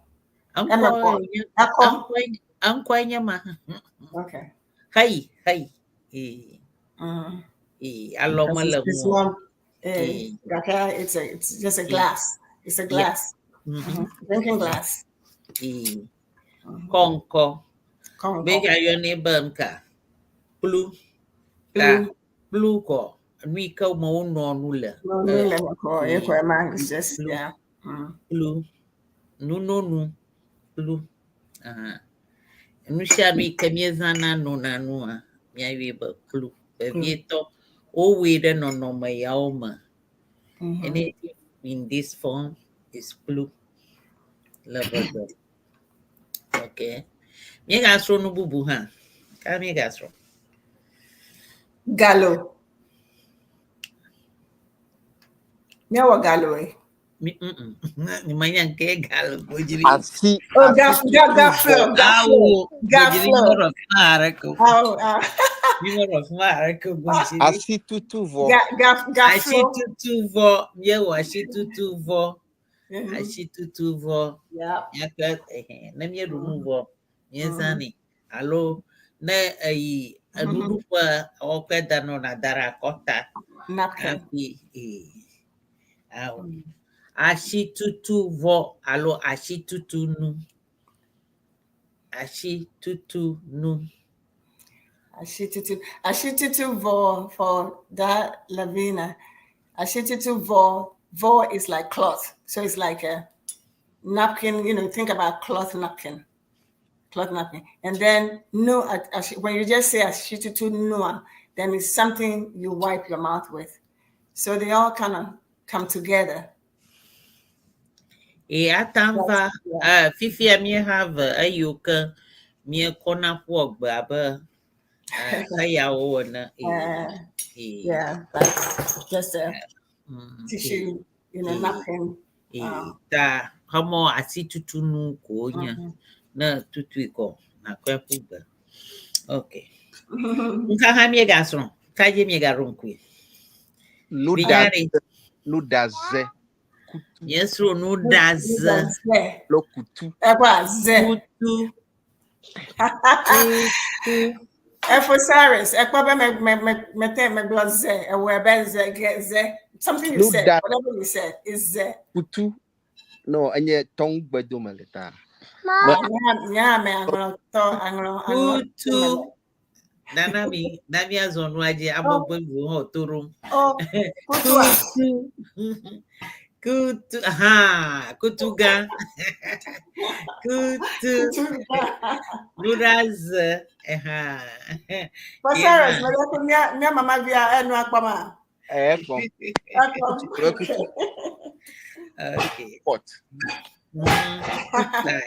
Anko nyama. Okay. Hai hai. Eh. It's just a glass. It's a glass. Drinking glass. Konko. Bega yo ne banka. Blue. Blue ko. Nui ka mo no nula. It's just yeah. Blue. No no no. Blue. Nu sha mi kemieza na no na no a. Mi ayi ba blue. Vieto. O we don't know my yaoma. Anything in this form is blue. Level. Okay. Me gastro no bubu ha. Ka me gastro. Gallo. Me wa gallo eh. Mi Ni manyan ke gallo bojiri. Asi. Oh, gaflo. Gaflo. Mímenɔ afi ma haɖeke o godzi ɖi. Asitutu vɔ. Ga ga gaflo. Asitutu vɔ. Míewɔ asitutu vɔ. Asitutu vɔ. Yeah. Míaƒe ehe ne míeɖu nu vɔ míezãnɛ alo ne eyi enuɖuƒe wɔƒe da nɔ nàda ɖe akɔta Napkin. hafi ee awɔ. Asitutu vɔ alo asitutu nu. Asitutu nu. Ashitutu. Ashitutu vo for that Lavina. Ashitutu vo vo is like cloth. So it's like a napkin, think about cloth napkin. Cloth napkin. And then no when you just say ashitutu noa, then it's something you wipe your mouth with. So they all kind of come together. Ee ate ŋu va Yeah. eh, fifia míeha ve eyiwo ke míekɔna ƒua gbe abe eh, eyawo ene. Ee ee Yeah, like just a tissue, ee napkin. Ee ta hemɔ asitutunu ko wonye ne tutui kɔ nàkɔe ƒu gbe. Ok. Nuka hã míegasrɔ̃? Ka dzi míegaɖo ŋkui? Nuɖaze. Vinyare. Nuɖaze. Kutu. Míesrɔ̃ nuɖaze. Ze. Lo kutu. Ekwa ze. Kutu. Kutu. Ephosaurus. Ekwa be me me me me te me gblɔ ze. Ewe be ze ge ze. Something you said, Nuɖa whatever you said is ze. kutu. No, enye tɔŋgbedome le ta. Me Nya me aŋlɔ tɔ aŋlɔ aŋlɔ. Kutu. Nana mi na míazɔ nua dzi ame gbevuwo hã to ɖom. Oh, kutua. Kutu. Kutu. Aha, kutu gã. Kutu. Nuɖaze. Aha. Ephosaurus. Ye Me ko mia mia mama via enu akpama. Ekpɔm. Akpɔ. Kutu. Kutu. Okay. Pot. Ta.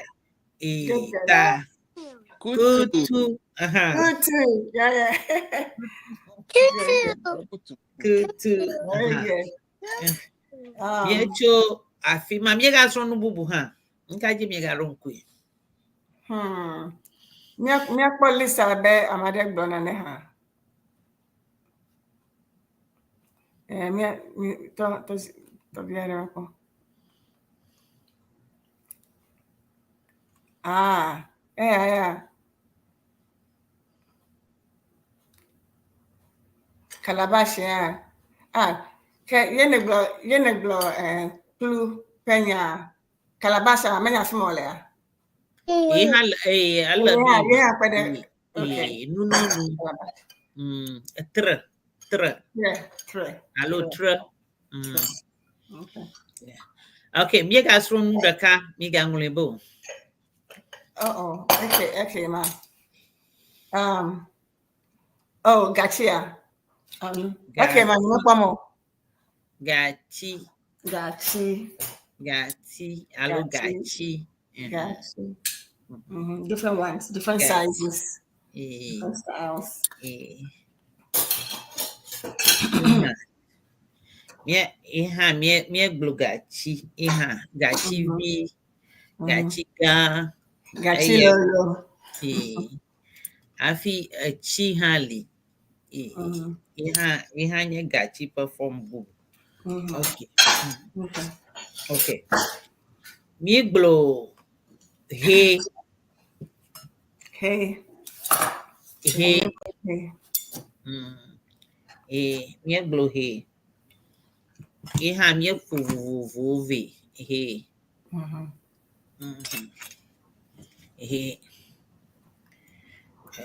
E Good girl. ta. Kutu. Kutu. Aha. Kutu. Yeah. Kutu. Kutu. Kutu. Very Aha. good. Míetso afi ma míegasrɔ̃ nu bubu hã. Nuka dzi míegaɖo ŋkui? Mía míakpɔ list abe ame aɖe gblɔ nane hã. Eh, mía mi tɔ tɔ tɔvi aɖe kpɔ. Ah, eya. Calabash ya. Ah, ke ye ne gblɔ ye ne gblɔ eh kplu ƒe nya. Calabash a menya fi ma wòlea? Ye hã le ee ele Ye hã nu ye hã kpe ɖe. ee Okay. ee nununu. Calabash. Tre tre Yeah, tre. alo Tre. tre. Okay. Ok, míegasrɔ̃ nu ɖeka míegaŋlɔe be o. Uh-oh. Okay, ma. Oh, gachia. Okay, ma, Gatsi nyemekpɔ mɔ. gatsi Gachi. gatsi alo Gachi. gatsi. Gachi. Different ones, different Gachi. sizes, Ee different styles. ee. Ye hã mía ye hã mía míegblɔ gatsi ye hã gatsi vi gatsi gã Gachi eye lolo. ee hafi etsi hã li. Ee ye hã ye hã nye gatsi ƒe form bubu. Ok. Okay. Ok. Míegblɔ he Hey. he Hey. He míegblɔ he. Ye hã míeƒo vovovowo vɛ. He. He.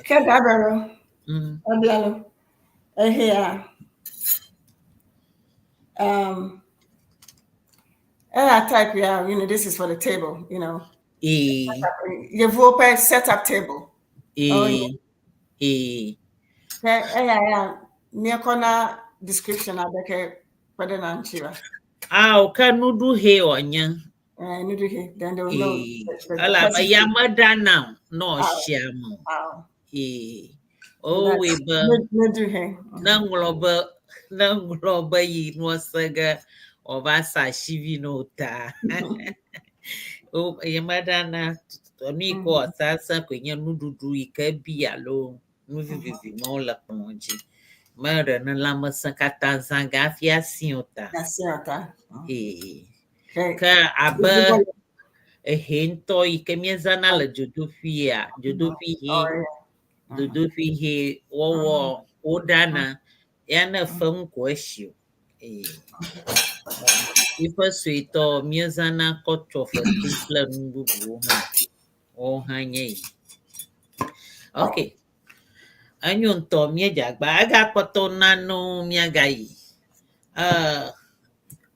Ke dabero. Obialo. Ehia. And I type, yeah, this is for the table. Ee. Yevuwo ƒe setup table. Oh, yeah. Ee. Ee. Ke eya ya míekɔna description aɖeke kpe ɖe na ŋuti wa. Ah, ke nuɖuhe wònye. Eh, nuɖuhe, then they will know. Ee. The Elabe person- ya meɖana o ne Ah. wòtsia me o. Ah, Ee. Wowɔe be nuɖuhe. ne ŋlɔ be ne ŋlɔ be yi nua se ge wòava sa asivi na wo ta. O ye meɖana nu yi ke wòasesẽ koe nye nuɖuɖu yi ke bi alo Nu vivivi mawo le kplɔ dzi. Meɖe ne lãmesẽ katã zã ge hafi asi o ta. Asi o ta. Ee. Ke Ke abe ehe ŋutɔ yi ke míezãna le dzodoƒea, dzodoƒi he, Oh, yeah. dzodoƒi he wɔwɔ woɖana ya ne fe ŋu ko esi o. Ee. Yiƒe suetɔ míezãna kɔ tsɔ fetri kple nu bubuwo hã. Woawo hã nye yi. Ok. Enyo ŋutɔ míedze agba. Egakpɔtɔ nanewo míagayi. Eh,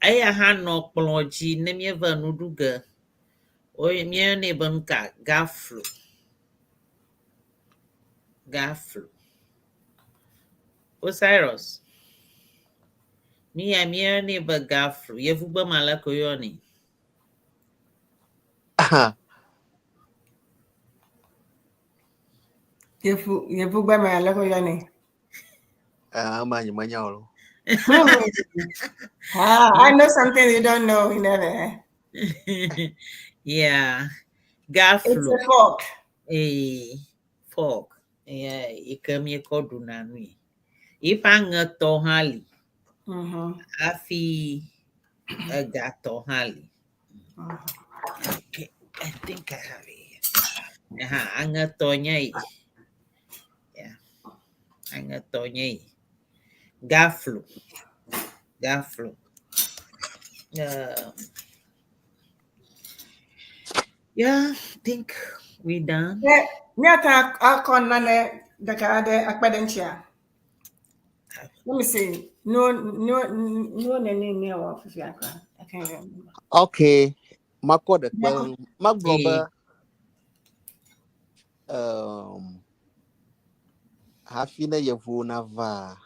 eya hã nɔ kplɔ dzi ne míeva nu ɖu ge. Woy míeyɔnɛ be nuka? Gaflo. Gaflo. Osiris. Nu ya míeyɔnɛ be gaflo. Yevugbe me aleke woyɔnɛ? Yevu yevugbe me aleke woyɔnɛ? Ah, ama nyemenya o. lo. Ah, I know something you don't know. You never. Yeah. It's Gaflo. a fork. Eh, fork. Yeah, yi ke míekɔ ɖuna nui. Yiƒe aŋetɔ hã li hafi egatɔ hã li. Okay, I think I have it here. Aha, aŋetɔ nye yi. Yeah. Aŋetɔ nye yi. Gaflo. Gaflo. Yeah, I think we done. Ne míate akɔ nane ɖeka aɖe akpe ɖe ŋutia. Let me see. No, no, no, nene míewɔ fifia koa. I can't even remember. Okay. Makɔ ɖe kpe ŋu. Magblɔ be Eh, hafi ne yevuwo nava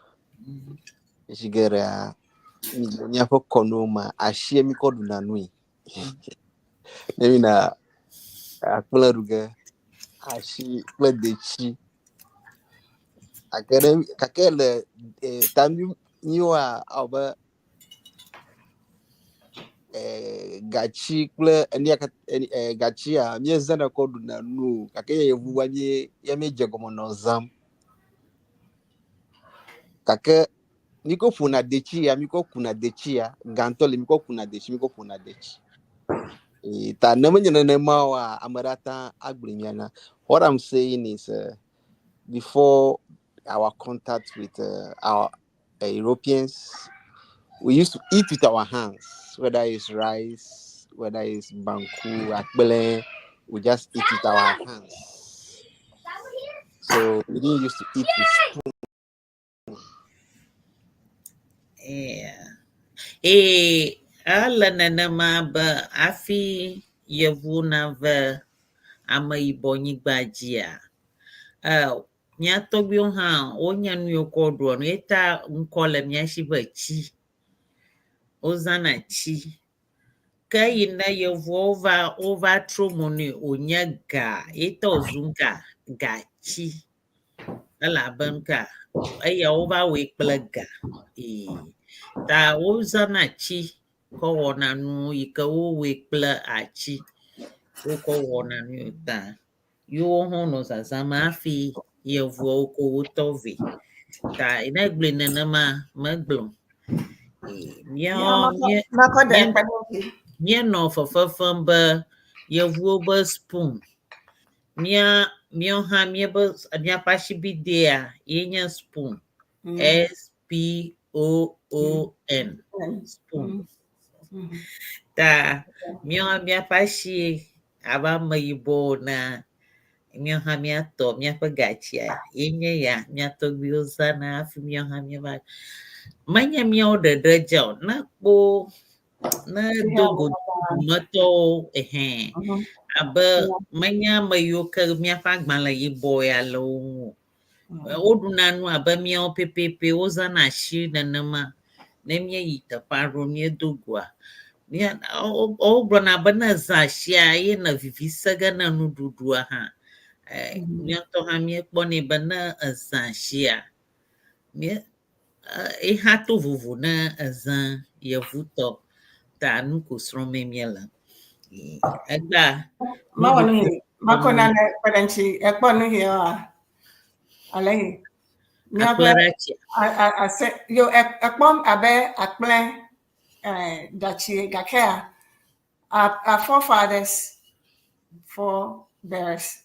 zi geɖea, mi- míaƒe kɔnuwo me asie míkɔ ɖuna nui. Ne mína akple ɖu ge, asi kple detsi. Gake ne gake le eh, ta mi míwoa awɔ be eh, gatsi kple enu ya kat- eh, gatsia míezãna kɔ ɖuna nu o gake yevuwoa mí ya míedze gɔme nɔ zãm. Gake míkɔ ƒona detsi ya míkɔ kuna detsi ya gãtɔ le míkɔ kuna detsi míkɔ ƒona detsi. Eh, ta ne menye nenema oa ame ɖe ate ŋu agblɔe mia na. What I'm saying is before our contact with our Europeans, we used to eat with our hands, whether it's rice, whether it's banku, akple, we just eat with our hands. So we didn't used to eat with spoon. Yeah. Ee, ele nenema be hafi yevu nave ameyibɔ nyigba dzia, eh, mía tɔgbuiwo hã wonye nu yiwo kɔ ɖua nu. Ye ta ŋkɔ le mía si be tsi. Wozãna tsi. Ke yi ne yevuawo va wova trɔ mo nɛ wònye ga ye ta wòzu ga gatsi. Elabe nuka eya wova wɔe kple ga. Ee. Ta wozãna tsi kɔ wɔna nu yi ke wowɔe kple atsi. Wokɔ wɔna nu ta yewo hã nɔ zazãm hafi yevuawo ko wotɔ vɛ. Ta ne egblɔe nenema megblɔ. Ee, míawo mía Makɔ ɖe mía kpe ɖe ŋuti. míenɔ fefefem be yevuwo be spoon. Mía míawo hã míebe míaƒe asibidea ye nye spoon. S P O O N spoon. Ta míawo míaƒe asi abe ameyibɔ enea, míawo hã míatɔ míaƒe gatsia ye nye ya mía tɔgbuiwo zãna hafi míawo hã míeva. Menye míawo ɖeɖe dze o. Ne kpo ne do go dumetɔwo ehɛn abe menye ame yiwo ke míaƒe agbalẽ yibɔ ya le wo ŋu o. Woɖuna nu abe míawo pɛpɛpɛ wozãna asi nenema. Ne míeyi teƒe aɖewo míedo goa, mía wogblɔna be ne èzã asia ye ne vivi se ge ne nuɖuɖua hã. Eh, mía ŋutɔ hã míekpɔnɛ be ne èzã asia, mía eh, eha to vovo ne èzã yevutɔ. Ta nu ko srɔ̃mee míele. Eh, Egbea Mawɔ nu nuɖuɖu yi. Makɔ nane kpe ɖe ŋuti. Ekpɔ nu yi oa? Ale he. Míaƒe Akple ɖe atsia. ase yo ekpɔm abe akple ɖatsi gakea our forefathers, forebears,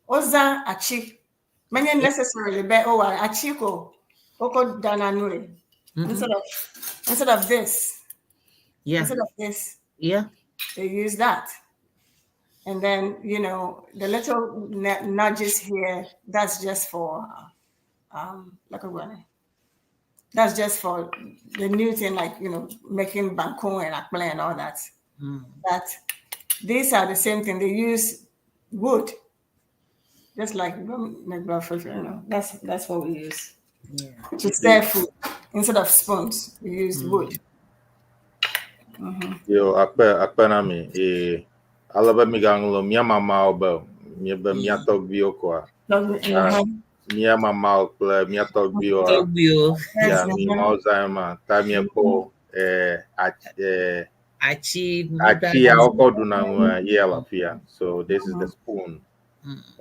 wozã atsi. Menye necessarily be wowɔ atsi ko wokɔ dana nu. Instead of this, instead of this, they use that. And then, the little nudges here, that's just for, like a running. That's just for the new thing, like, making banku and akple and all that. But these are the same thing. They use wood, just like that's what we use to stir food instead of spoons. We use wood. Yo, akpe akpe na mi. E ale be migaŋlɔ mía mamawo be o. Míebe mía tɔgbuiwo koa. Mía mamawo kple mía tɔgbuiwoa. Tɔgbuiwo. Ya mi mawo zã ma ta míekpɔ atsi Atsi. Atsi ya wokɔ ɖuna nua ye le afia. So this is the spoon.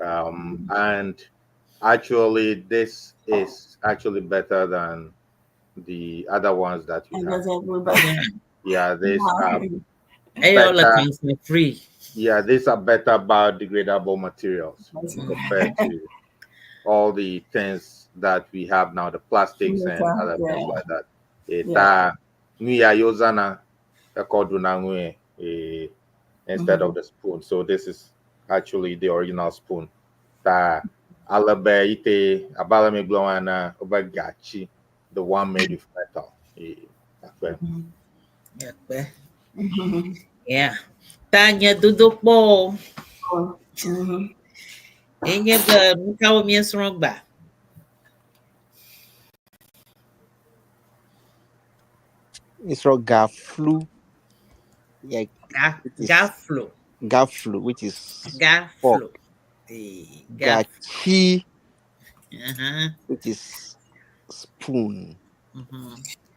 And actually this is actually better than the other ones that we And have. there's a wood, but Yeah, these are Eya le better. cancer free. Yeah, these are better biodegradable materials compared to all the things that we have now, the plastics and other things like that. Ta nu ya yozana ekɔ ɖuna nue instead of the spoon. So this is actually the original spoon. Ta ale be ite abale mi gblɔ ena wobe gatsi, the one made with metal. Akpe. Akpe. Yeah. Ta nye dodokpɔ o. Enye be nu kawo míesrɔ̃ gbã? Míesrɔ̃ gaflu. Yeah, Ga it is gaflo. Gaflu, which is Gaflo. fork. Gaf. Gatsi, which is spoon.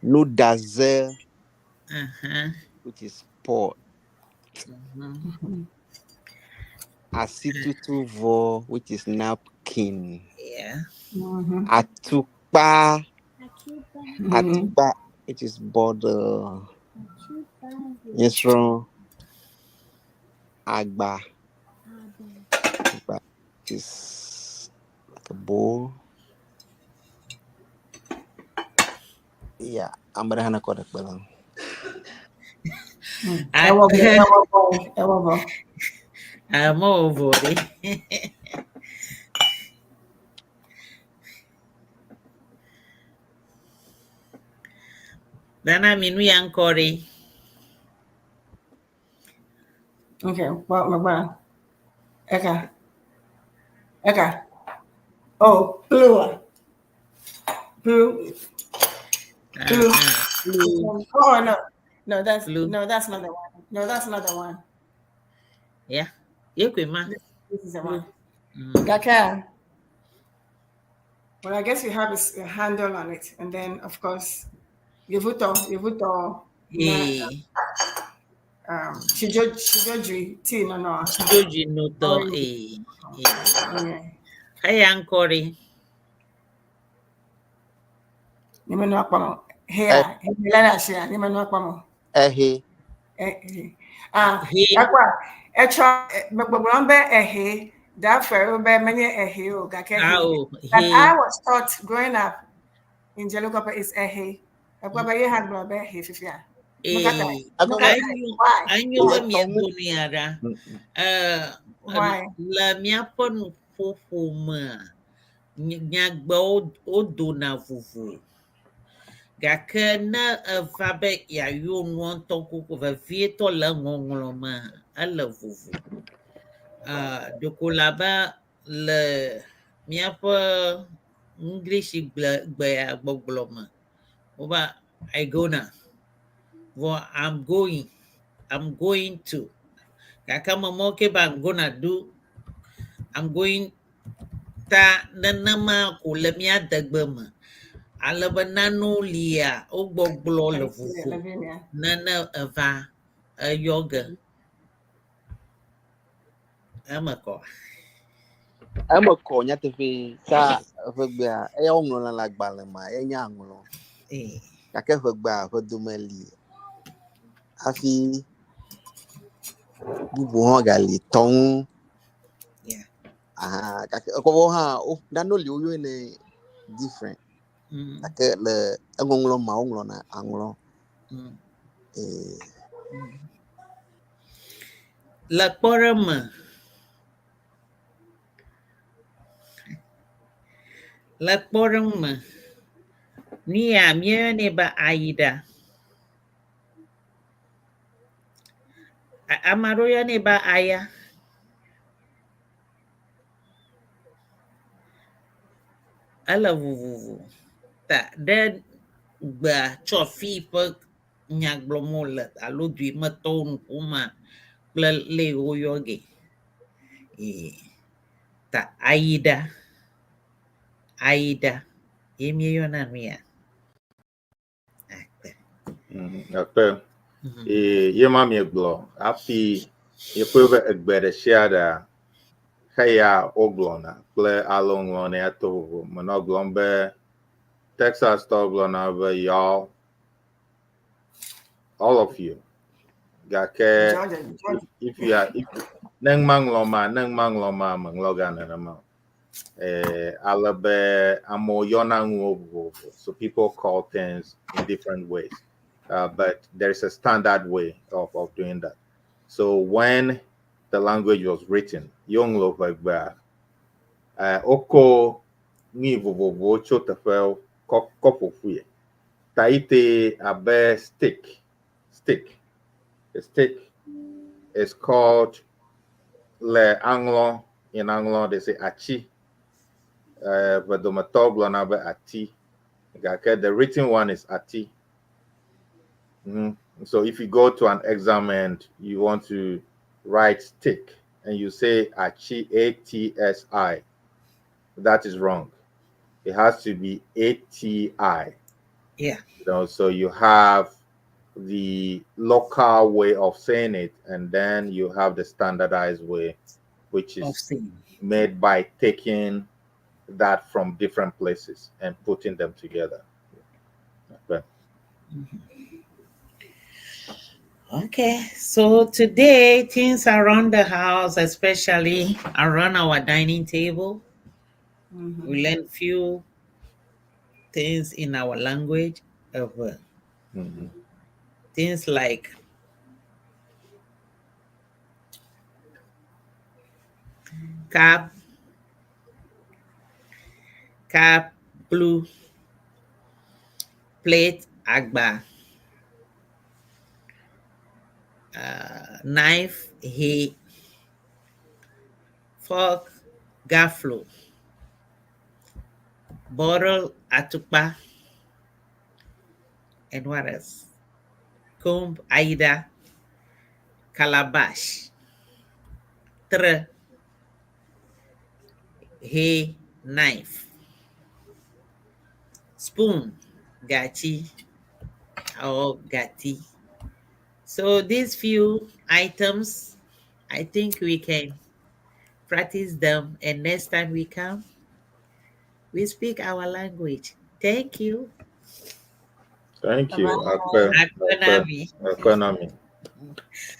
Nuɖaze, which is pot. Asitutuvɔ, which is napkin. Atukpa, atukpa, which is bottle. Míesrɔ̃ agba, agba, which is like a bowl. Yeah, I'm gonna have to call Ɛwɔ bɔ, ɛwɔ bɔ, ɛwɔ bɔ. Àmọ́ vɔ ɖe. Nana mi nu ya ŋkɔ ɖe. Okay, well, well, okay. Okay. Oh, blue. Blue. Blue. Blue. Oh no. No, that's Blue. no, that's not the one. No, that's not the one. Yeah. Ye koe ma. This is the one. Gaka. Well, I guess you have a handle on it, and then of course, Yevuto, Yevuto, Chijo, Chijojui, tea, no. Tsidzodzi notɔ. Ee. Ee. Eya ŋkɔ ɖe. Nimenu akpamo. Here, here, share. Nimenu akpamo. Ehe. Eh, ah, He. akwa. Echo, gbogbo be ehe. That for be menye ehe o gake. Awo. But He. I was taught growing up in Dzelukope is ehe. Akwa be ye had be ehe fifia. Ee. Agbe Anyo Why? anyo be miado nu ya ɖa. Why? Le míaƒe nuƒoƒo mea, nyagbewo wodona vovo. Gake ne eva be yeayɔ nua ŋutɔ koko vevietɔ le ŋɔŋlɔ mea, ele vovo. Ɖeko le abe le míaƒe English gbe gbea gbɔgblɔ me, wobe I gonna, vɔ I'm going, I'm going to. Gake ame mawo ke be I'm gonna do, I'm going ta nenema ko le mía degbe me. Ale be nanewo lia wogbɔgblɔ le vovo ne ne eva eyɔ ge. Eme kɔ. Eme kɔ nyateƒe ta ʋegbea eya woŋlɔna le agbalẽ ma ye nye aŋlɔ. Eh, Gake ʋegbea ʋedome li hafi bubu hã gali tɔŋu. Aha, gake ekɔvɔ hã wo nanewo li woyɔnɛ different. Gake le eŋɔŋlɔ ma woŋlɔna aŋlɔ. Eh, Le kpɔɖe me, le kpɔɖeŋu me, nu ya míeyɔnɛ be ayiɖa. Ame aɖewo yɔnɛ be aya. Ele vovovo. Ta ɖe gbea tsɔ fi ƒe nya gblɔm wole alo du me tɔwo nu ƒom kple le woyɔ ge. Ee, ta ayiɖa, ayiɖa ye míeyɔna nu ya. Akpe. Akpe. Ee, ye ma miegblɔ hafi miekpɔe be egbe ɖe sia ɖea, xeya wogblɔna kple ale woŋlɔnɛ eto vovo. Menɔ gblɔm be Texas tɔwo gblɔna be y'all, all of you. Gake Georgia, Georgia. if you are if ne ŋma ŋlɔ ma ne ŋma ŋlɔ ma meŋlɔ ga nenema o. Eh, ale be amewo yɔna nuwo vovovo. So people call things in different ways. But there's a standard way of doing that. So when the language was written, woŋlɔ ʋegbea, wokɔ nu vovovowo tso teƒewo kɔ kɔ ƒo ƒui. Taite abe stick, stick. A stick is called le aŋlɔ. In aŋlɔ, they say achi. Ʋedometɔwo gblɔna be ati. Gake the written one is ati. So if you go to an exam and you want to write stick and you say achi, A-T-S-I, that is wrong. It has to be A-T-I. So you have the local way of saying it, and then you have the standardized way, which Of is saying. made by taking that from different places and putting them together. Okay. Okay, so today things around the house, especially around our dining table, we learn few things in our language of things like cup, cup, blue, plate, agba, knife, he, fork, gaflo, bottle, atukpa, and what else? Comb, aida, calabash, tre, he, knife, spoon, gachi, or gati. So these few items, I think we can practice them, and next time we come, we speak our language. Thank you. Thank you. Bye-bye. Akpe, akpe, Akpe nami. Akpe nami.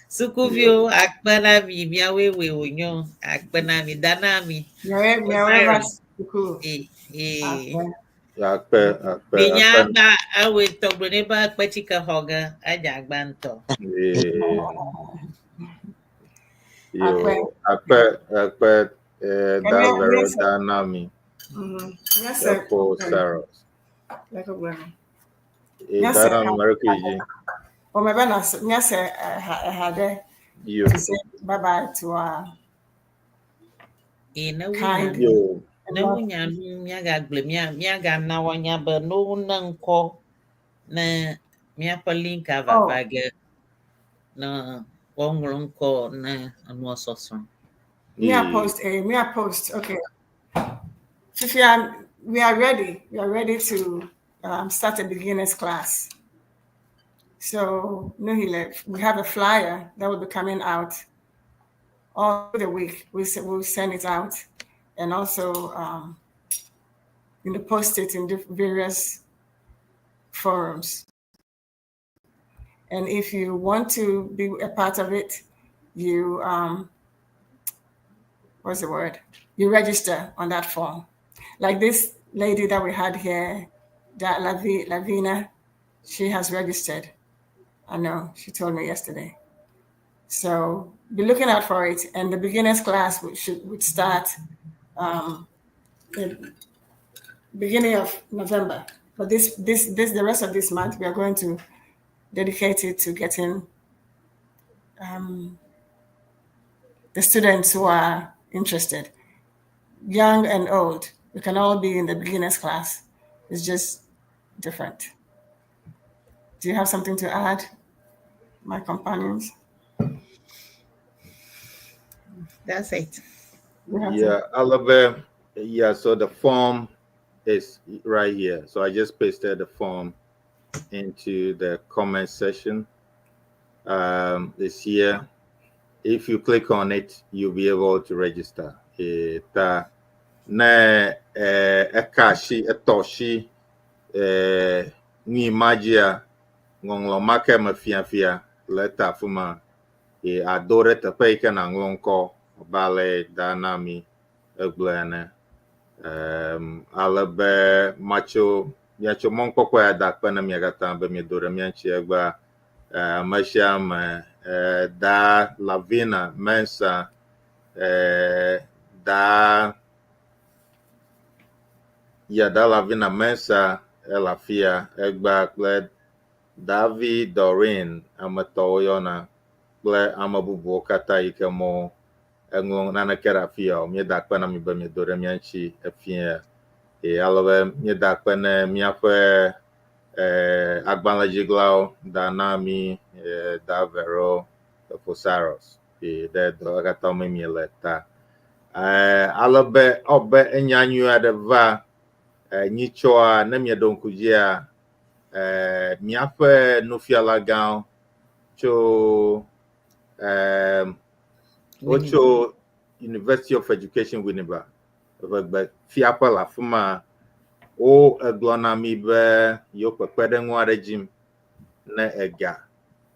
Sukuviwo akpe na mi miawoe woe wònyo akpe na mi danami. Miawe miawe va suku. Eh, eh. Akpe. Akpe, akpe, Minya akpe. gba ewoe tɔgbe ne be akpetsike xɔ ge edze agba ŋutɔ. Yo, Akpe. akpe, akpe, eh, Kemi Davero, miase. Danami, Miase. Efo Saros. Leko gblɔ. Eh, Miase. Danami Marukiji. O me bena miase eha ɖe Yo, to say bye bye to our Eh, ne wonya kind yo. ne wonya nu míagagblɔe mía míagana woanya be ne wone ŋkɔ ne míaƒe link ava Oh. va ge ne woaŋlɔ ŋkɔ ne enua sɔsrɔ̃. Me a Eh, post, me a post. Okay. Fifia, we are ready. We are ready to start a beginners class. So, Nuhile, we have a flyer that will be coming out all the week. We'll send it out. And also, post it in various forums. And if you want to be a part of it, you, what's the word? You register on that form. Like this lady that we had here, that Lavina, she has registered. I know, she told me yesterday. So be looking out for it. And the beginners class would start the beginning of November. But this the rest of this month, we are going to dedicate it to getting the students who are interested, young and old. We can all be in the beginners class. It's just different. Do you have something to add, my companions? That's it. Yeah, Oliver. Yeah, so the form is right here. So I just pasted the form into the comment section. It's here. If you click on it, you'll be able to register. Ta ne eka shi etɔ shi nui ma dzia ŋɔŋlɔ ma ke me fiafia le ta afi ma e ado ɖe teƒe yi ke nàŋlɔ ŋkɔ abe ale da na mi egblɔe ene. Ale be matso miatso mɔnukpɔkpɔ ya da akpe na mia katã be miedo ɖe mía ŋuti egbea. Ame sia ame da Lavina Mensa da ya da Lavina Mensa ele afia egbea kple David Doreen ame etɔ̃ woyɔna kple ame bubuwo katã yi ke mo eŋlɔ naneke ɖe afia o. Míeda akpe na mi be miedo ɖe mía ŋuti efia. Eye ale be míeda akpe ne míaƒe agbalẽdziglawo da na mi da Vero Fosaros eye ɖe dɔ katã me miele ta. Ale be ɔbe enya nyui aɖe va nyitsɔa ne mieɖo ŋku dzia míaƒe nufiala gãwo tso wotso University of Education Winneba ʋegbe fiaƒe le afi ma wo egblɔ na mi be yewo kpekpeɖeŋu aɖe dzim ne ega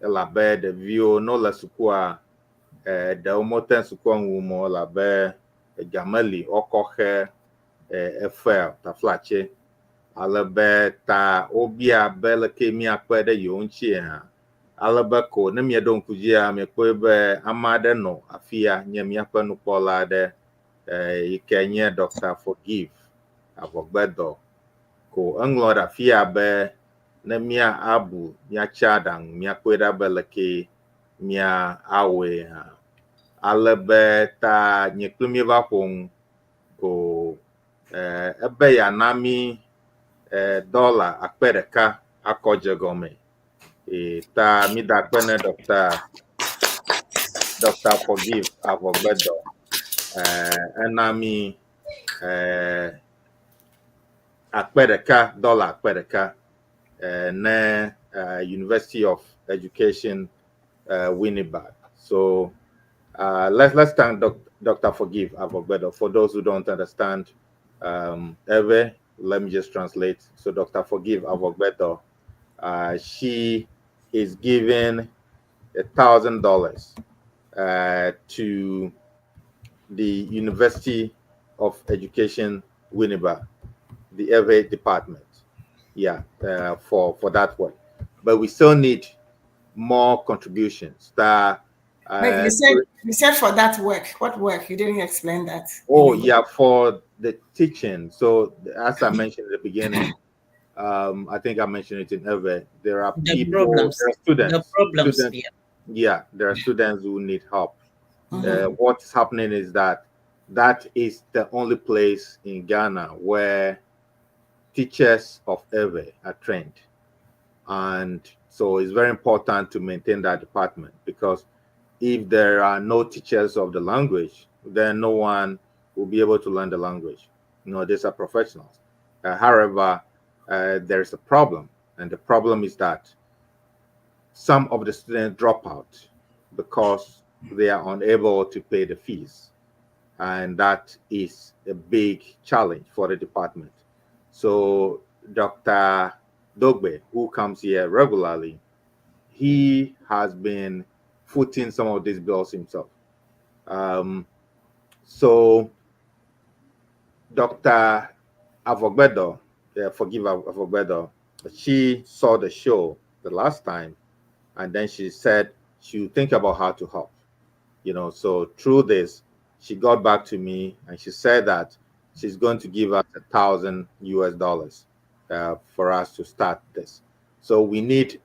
elabe ɖeviwo ne wole sukua ɖewo mete sukua ŋu wum o elabe ega meli woakɔ xe efe taflatse ale be ta wobia be leke míakpe ɖe yewo ŋuti hã ale be ko ne mieɖo ŋku dzia miekpɔe be ame aɖe nɔ afia nye míaƒe nukpɔla aɖe yi ke nye Dr. Forgive Avɔgbedɔ ko eŋlɔ ɖe afia be ne mía abu míatsi aɖaŋu míakpɔe ɖa be leke mía awɔe hã ale be ta nye kpli míeva ƒo nu ko ebe yeana mí dɔla akpe ɖeka akɔ dze gɔme e ta mída akpe ne Dr. Forgive Avɔgbedɔ ena mí akpe ɖeka dɔla akpe ɖeka ne University of Education Winneba. So let's thank Dr. Forgive Avogbedo. For those who don't understand Ewe, let me just translate. So Dr. Forgive Avogbedo, she is giving $1,000 to the University of Education Winneba, the Ewe department. Yeah, for that work. But we still need more contributions. That Wait, you said for that work. What work? You didn't explain that. Oh yeah, for the teaching. So as I mentioned at the beginning, I think I mentioned it in Ewe. There are The people, problems. there are students, The problems. students yeah, there are students who need help. What's happening is that that is the only place in Ghana where teachers of Ewe are trained. And so it's very important to maintain that department, because if there are no teachers of the language, then no one will be able to learn the language. You know, these are professionals. However, there is a problem, and the problem is that some of the students drop out because they are unable to pay the fees. And that is a big challenge for the department. So Dr. Dogbe, who comes here regularly, he has been footing some of these bills himself. So Dr. Avorgbedor, forgive Avorgbedor, she saw the show the last time, and then she said she would think about how to help. So through this, she got back to me and she said that she's going to give us $1,000 US for us to start this. So we need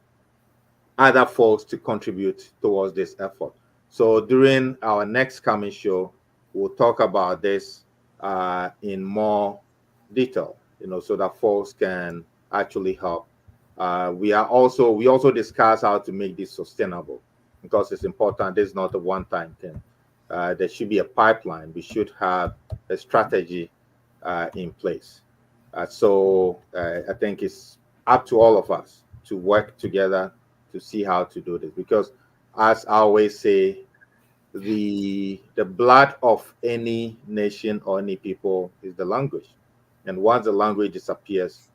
other folks to contribute towards this effort. So during our next coming show, we'll talk about this in more detail, so that folks can actually help. We also discuss how to make this sustainable, because it's important. This is not a one-time thing. There should be a pipeline. We should have a strategy in place. So I think it's up to all of us to work together to see how to do this. Because, as I always say, the blood of any nation or any people is the language. And once the language disappears,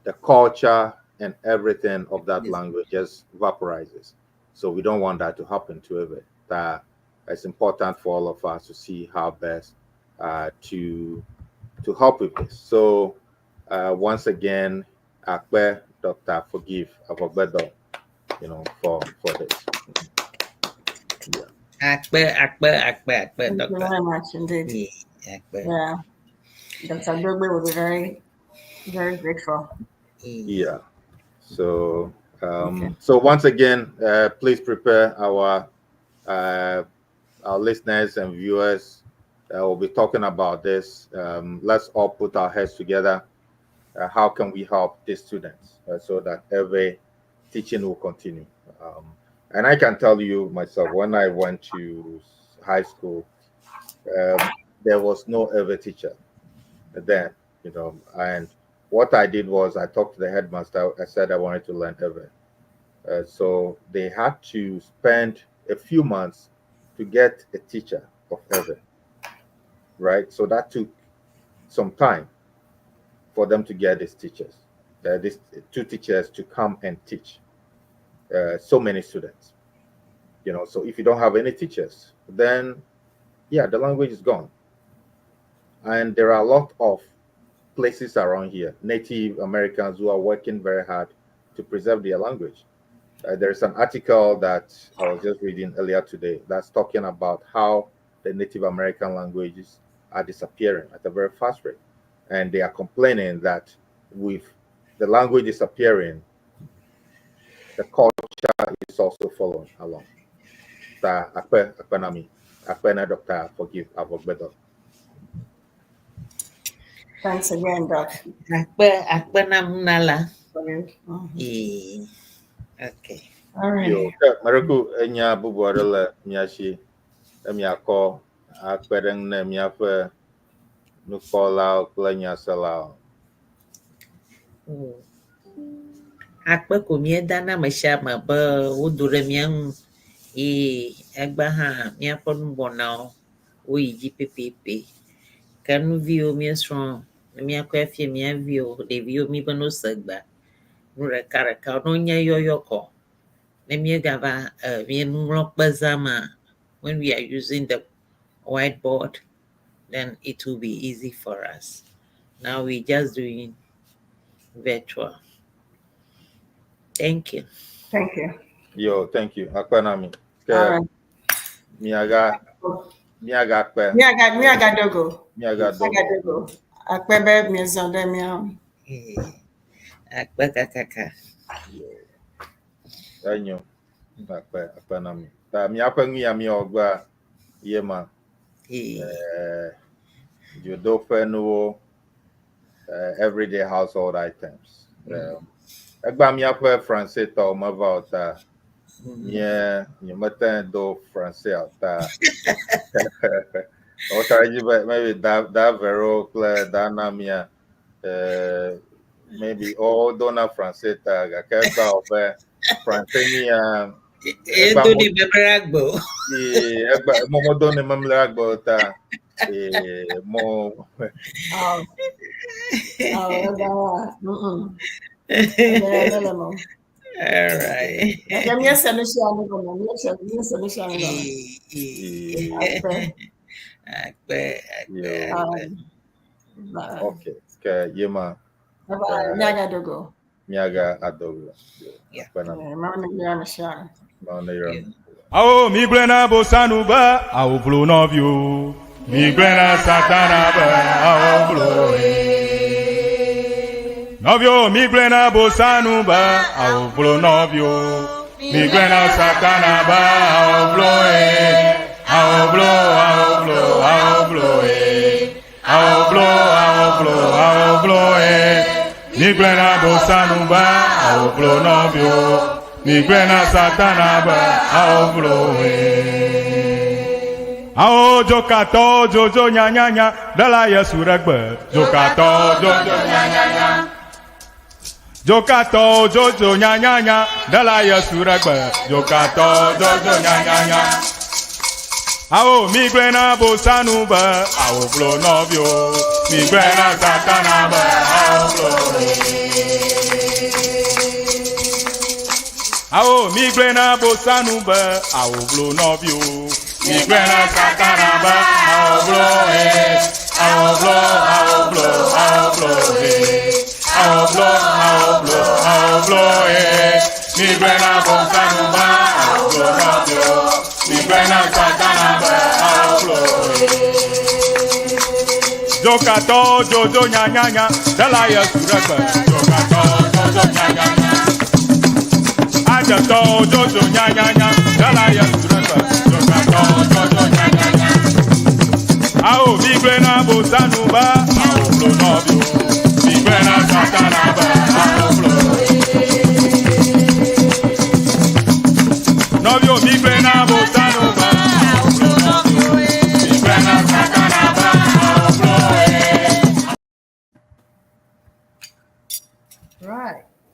the culture and everything of that language just vaporizes. So we don't want that to happen to it. That it's important for all of us to see how best to help with this. So once again, Akpe Dr. Forgive Avorgbedor, for this. Yeah. Akpe, akpe, akpe, akpe, Thank you doctor. very much indeed. Yeah, akpe. Yeah. Dr. Dogbe will be very, very grateful. Yeah. So Okay. so once again, please prepare our listeners and viewers. We'll be talking about this. Let's all put our heads together. How can we help these students so that every teaching will continue? And I can tell you myself, when I went to high school, there was no Ewe teacher then, and what I did was I talked to the headmaster. I said I wanted to learn Ewe. So they had to spend a few months to get a teacher of Ewe, right? So that took some time for them to get these teachers, these two teachers to come and teach so many students. So if you don't have any teachers, then yeah, the language is gone. And there are a lot of places around here, Native Americans who are working very hard to preserve their language. There's an article that I was just reading earlier today that's talking about how the Native American languages are disappearing at a very fast rate. And they are complaining that with the language disappearing, the culture is also following along. Ta akpe akpe na mi akpe na Dr. Forgive Avorgbedor. Thanks again, Doc. Akpe, akpe na munala. Eh, okay. All right. Yo, ke mereku enya bubu aɖe le mia si emiakɔ akpe ɖe ŋu ne miaƒe nukpɔlawo kple nyaselawo. Akpe ko míeda na ame sia ame be wodo ɖe mía ŋu eye egbe hã míaƒe nubɔnawo woyi dzi pɛpɛpɛ. Ke nuviwo míesrɔ̃ ne míakɔe afia mía viwo, ɖeviwo mi be no se gbea, nu ɖeka ɖeka ne wonye yɔyɔ kɔ. Ne míegava mía nuŋlɔkpe zãma, when we are using the whiteboard, then it will be easy for us. Now we just doing virtual. Thank you. Thank you. Yo, thank you. Akpe na mi. Ke All right. miaga miaga kpe Miaga dogo. miaga dogo. Miaga dogo. Akpe be miezɔ ɖe mía. Eh, Akpe kakaka. Enyo. Akpe akpe na mi. Ta miaƒe nu ya miawɔ gbea ye ma. Eh, Dzodoƒe nuwo, everyday household items. Egba miaƒe français tɔwo meva o ta nye nyemete do français o ta wota edzi be maybe da Vero kple da Namia maybe wodona français ta gake egba wɔ be français ni ya Edo ni memre agbo. Egba momodo ne memle agbe o ta. Mɔ. Awo, awo, Ele mo. All right. Ɛgɛ míɛsɛ no hyia no gɔmɛ, míɛsɛ míɛsɛ no hyia no gɔmɛ. Akpɛ. Akpɛ, akpɛ, Yo. akpɛ. Bye. Okay. Ke yema Bye bye. Miaga dogo. miaga adogo. Yeah. Akpɛ na Eh, Ma ne yira me hyia no. ma ne yɛrɛ. Awo mi gblẽ na bosanu be awo vlo nɔviwo. Mi gblẽ na satana be awo vlo ye. Nɔviwo mi gblẽ na bosanu be awo vlo nɔviwo. Mi gblẽ na satana be awo vlo ye. Awo vlo, awo vlo, awo vlo ye. Awo vlo, awo vlo, awo vlo ye. Mi gblẽ na bosanu be awo vlo nɔviwo. Mi gblẽ na satana be awo vlo ye. Awo dzokatɔ dzodzo nyanyanya ɖela Yesu ɖe gbe. Dzokatɔ dzodzo nyanyanya. Dzokatɔ dzodzo nyanyanya ɖela Yesu ɖe gbe. Dzokatɔ dzodzo nyanyanya. Awo mi gblẽ na bosanu be awo vlo nɔviwo. Mi gblẽ na satana be awo vlo. Awo mi gblẽ na bosanu be awo vlo nɔviwo. Mi gblẽ na satana be awo vlo he. Awo vlo, awo vlo, awo vlo he. Awo vlo, awo vlo, awo vlo he. Mi gblẽ na bosanu be awo vlo nɔviwo. Mi gblẽ na satana be awo vlo he. Dzokatɔ dzodzo nyanyanya ɖela Yesu ɖe gbe. Dzokatɔ dzodzo nyanyanya. Adzetɔ dzodzo nyanyanya ɖela Yesu ɖe gbe. Dzokatɔ dzodzo nyanyanya. Awo mi gblẽ na bosanu be awo vlo nɔviwo. Mi gblẽ na satana be